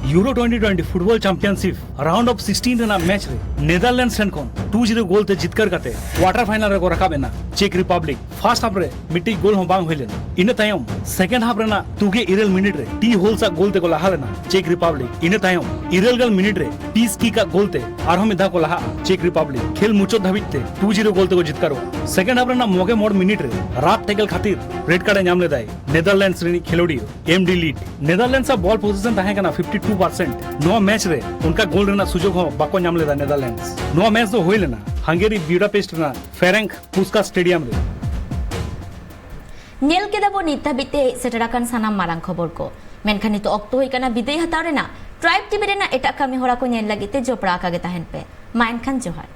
Euro twenty twenty football championship round of sixteen ᱨᱮᱱᱟᱜ ᱢᱮᱪ ᱨᱮ ᱱᱮᱫᱟᱨᱞᱮᱱᱰᱥ ᱴᱷᱮᱱ ᱠᱷᱚᱱ ᱴᱩ ᱡᱤᱨᱳ ᱜᱳᱞ ᱛᱮ ᱡᱤᱛᱠᱟᱹᱨ ᱠᱟᱛᱮ ᱠᱣᱟᱨᱴᱟᱨ ᱯᱷᱟᱭᱱᱟᱞ ᱨᱮᱠᱚ ᱨᱟᱠᱟᱵ ᱮᱱᱟ ᱪᱮᱠ ᱨᱤᱯᱟᱵᱞᱤᱠ᱾ ᱯᱷᱟᱨᱥᱴ ᱦᱟᱯ ᱨᱮ ᱢᱤᱫᱴᱤᱡ ᱜᱳᱞ ᱦᱚᱸ ᱵᱟᱝ ᱦᱩᱭ ᱞᱮᱱᱟ᱾ ᱤᱱᱟᱹ ᱛᱟᱭᱚᱢ ᱥᱮᱠᱮᱱᱰ ᱦᱟᱯ ᱨᱮᱱᱟᱜ ᱛᱩᱜᱮ ᱤᱨᱟᱹᱞ ᱢᱤᱱᱤᱴ ᱨᱮ ᱴᱤ ᱦᱳᱞᱥ ᱟᱜ ᱜᱳᱞ ᱛᱮᱠᱚ ᱞᱟᱦᱟ ᱞᱮᱱᱟ ᱪᱮᱠ ᱨᱤᱯᱟᱵᱞᱤᱠ᱾ ᱤᱱᱟᱹ ᱛᱟᱭᱚᱢ ᱤᱨᱟᱹᱞ ᱜᱮᱞ ᱢᱤᱱᱤᱴ ᱨᱮ ᱯᱤᱥ ᱠᱤᱠ ᱟᱜ ᱜᱳᱞ ᱛᱮ ᱟᱨᱦᱚᱸ ᱢᱤᱫ ᱫᱷᱟᱣ ᱠᱚ ᱞᱟᱦᱟᱜᱼᱟ ᱪᱮᱠ ᱨᱤᱯᱟᱵᱞᱤᱠ᱾ ᱠᱷᱮᱞ ᱢᱩᱪᱟᱹᱫ ᱫᱷᱟᱹᱵᱤᱡ ᱛᱮ ᱴᱩ ᱡᱤᱨᱳ ᱜᱳᱞ ᱛᱮᱠᱚ ᱡᱤᱛᱠᱟᱹᱨᱚᱜᱼᱟ᱾ ᱥᱮᱠᱮᱱᱰ ᱦᱟᱯ ᱨᱮᱱᱟᱜ ᱢᱚᱜᱮ ᱢᱚᱬ ᱢᱤᱱᱤᱴ ᱨᱮ ᱨᱟᱯ ᱴᱮᱠᱮᱞ ᱠᱷᱟᱹᱛᱤᱨ ᱨᱮᱰ ᱠᱟᱨᱰ ᱮ ᱧᱟᱢ ᱞᱮᱫᱟᱭ ᱱᱮᱫᱟᱨᱞᱮᱱᱰᱥ ᱨᱤᱱᱤᱡ ᱠᱷᱮᱞᱳᱰᱤᱭᱟᱹ ᱮᱢ ᱰᱤ ᱞᱤᱴ᱾ ᱱᱮᱫᱟᱨᱞᱮᱱᱰᱥ ᱟᱜ ᱵᱚᱞ ᱯᱚᱡᱤᱥᱚᱱ ᱛᱟᱦᱮᱸ ᱠᱟᱱᱟ ᱯᱷᱤᱯᱴᱤ ᱴᱩ ᱯᱟᱨᱥᱮᱱᱴ᱾ ᱱᱚᱣᱟ ᱢᱮᱪ ᱨᱮ ᱚᱱᱠᱟ ᱜᱳᱞ ᱨᱮᱱᱟᱜ ᱥᱩᱡᱳᱜ ᱦᱚᱸ ᱵᱟᱠᱚ ᱧᱟᱢ ᱞᱮᱫᱟ ᱱᱮᱫᱟᱨᱞᱮᱱᱰᱥ᱾ ᱱᱚᱣᱟ ᱢᱮᱪ ᱫᱚ ᱦᱩᱭ ᱞᱮᱱᱟ ᱦᱟᱝᱜᱮᱨᱤ ᱵᱤᱭᱩᱰᱟᱯᱮᱥᱴ ᱨᱮᱱᱟᱜ ᱯᱷᱮᱨᱮᱱᱠ ᱯᱩᱥᱠᱟᱥ ᱥᱴᱮᱰᱤᱭᱟᱢ ᱨᱮ᱾ ᱧᱮᱞ ᱠᱮᱫᱟ ᱵᱚᱱ ᱱᱤᱛ ᱫᱷᱟᱹᱵᱤᱡ ᱛᱮ ᱦᱮᱡ ᱥᱮᱴᱮᱨ ᱟᱠᱟᱱ ᱥᱟᱱᱟᱢ ᱢᱟᱨᱟᱝ ᱠᱷᱚᱵᱚᱨ ᱠᱚ᱾ ᱢᱮᱱᱠᱷᱟᱱ ᱱᱤᱛᱚᱜ ᱚᱠᱛᱚ ᱦᱩᱭ ᱠᱟᱱᱟ ᱵᱤᱫᱟᱹᱭ ᱦᱟᱛᱟᱣ ᱨᱮᱱᱟᱜ᱾ ᱴᱨᱟᱭᱤᱵᱽ ᱴᱤᱵᱷᱤ ᱨᱮᱱᱟᱜ ᱮᱴᱟᱜ ᱠᱟᱹᱢᱤ ᱦᱚᱨᱟ ᱠᱚ ᱧᱮᱞ ᱞᱟᱹᱜᱤᱫ ᱛᱮ ᱡᱚᱯᱲᱟᱣ ᱟᱠᱟ ᱜᱮ ᱛᱟᱦᱮᱱ ᱯᱮ᱾ ᱢᱟ ᱮᱱᱠᱷᱟᱱ ᱡᱚᱦᱟᱨ᱾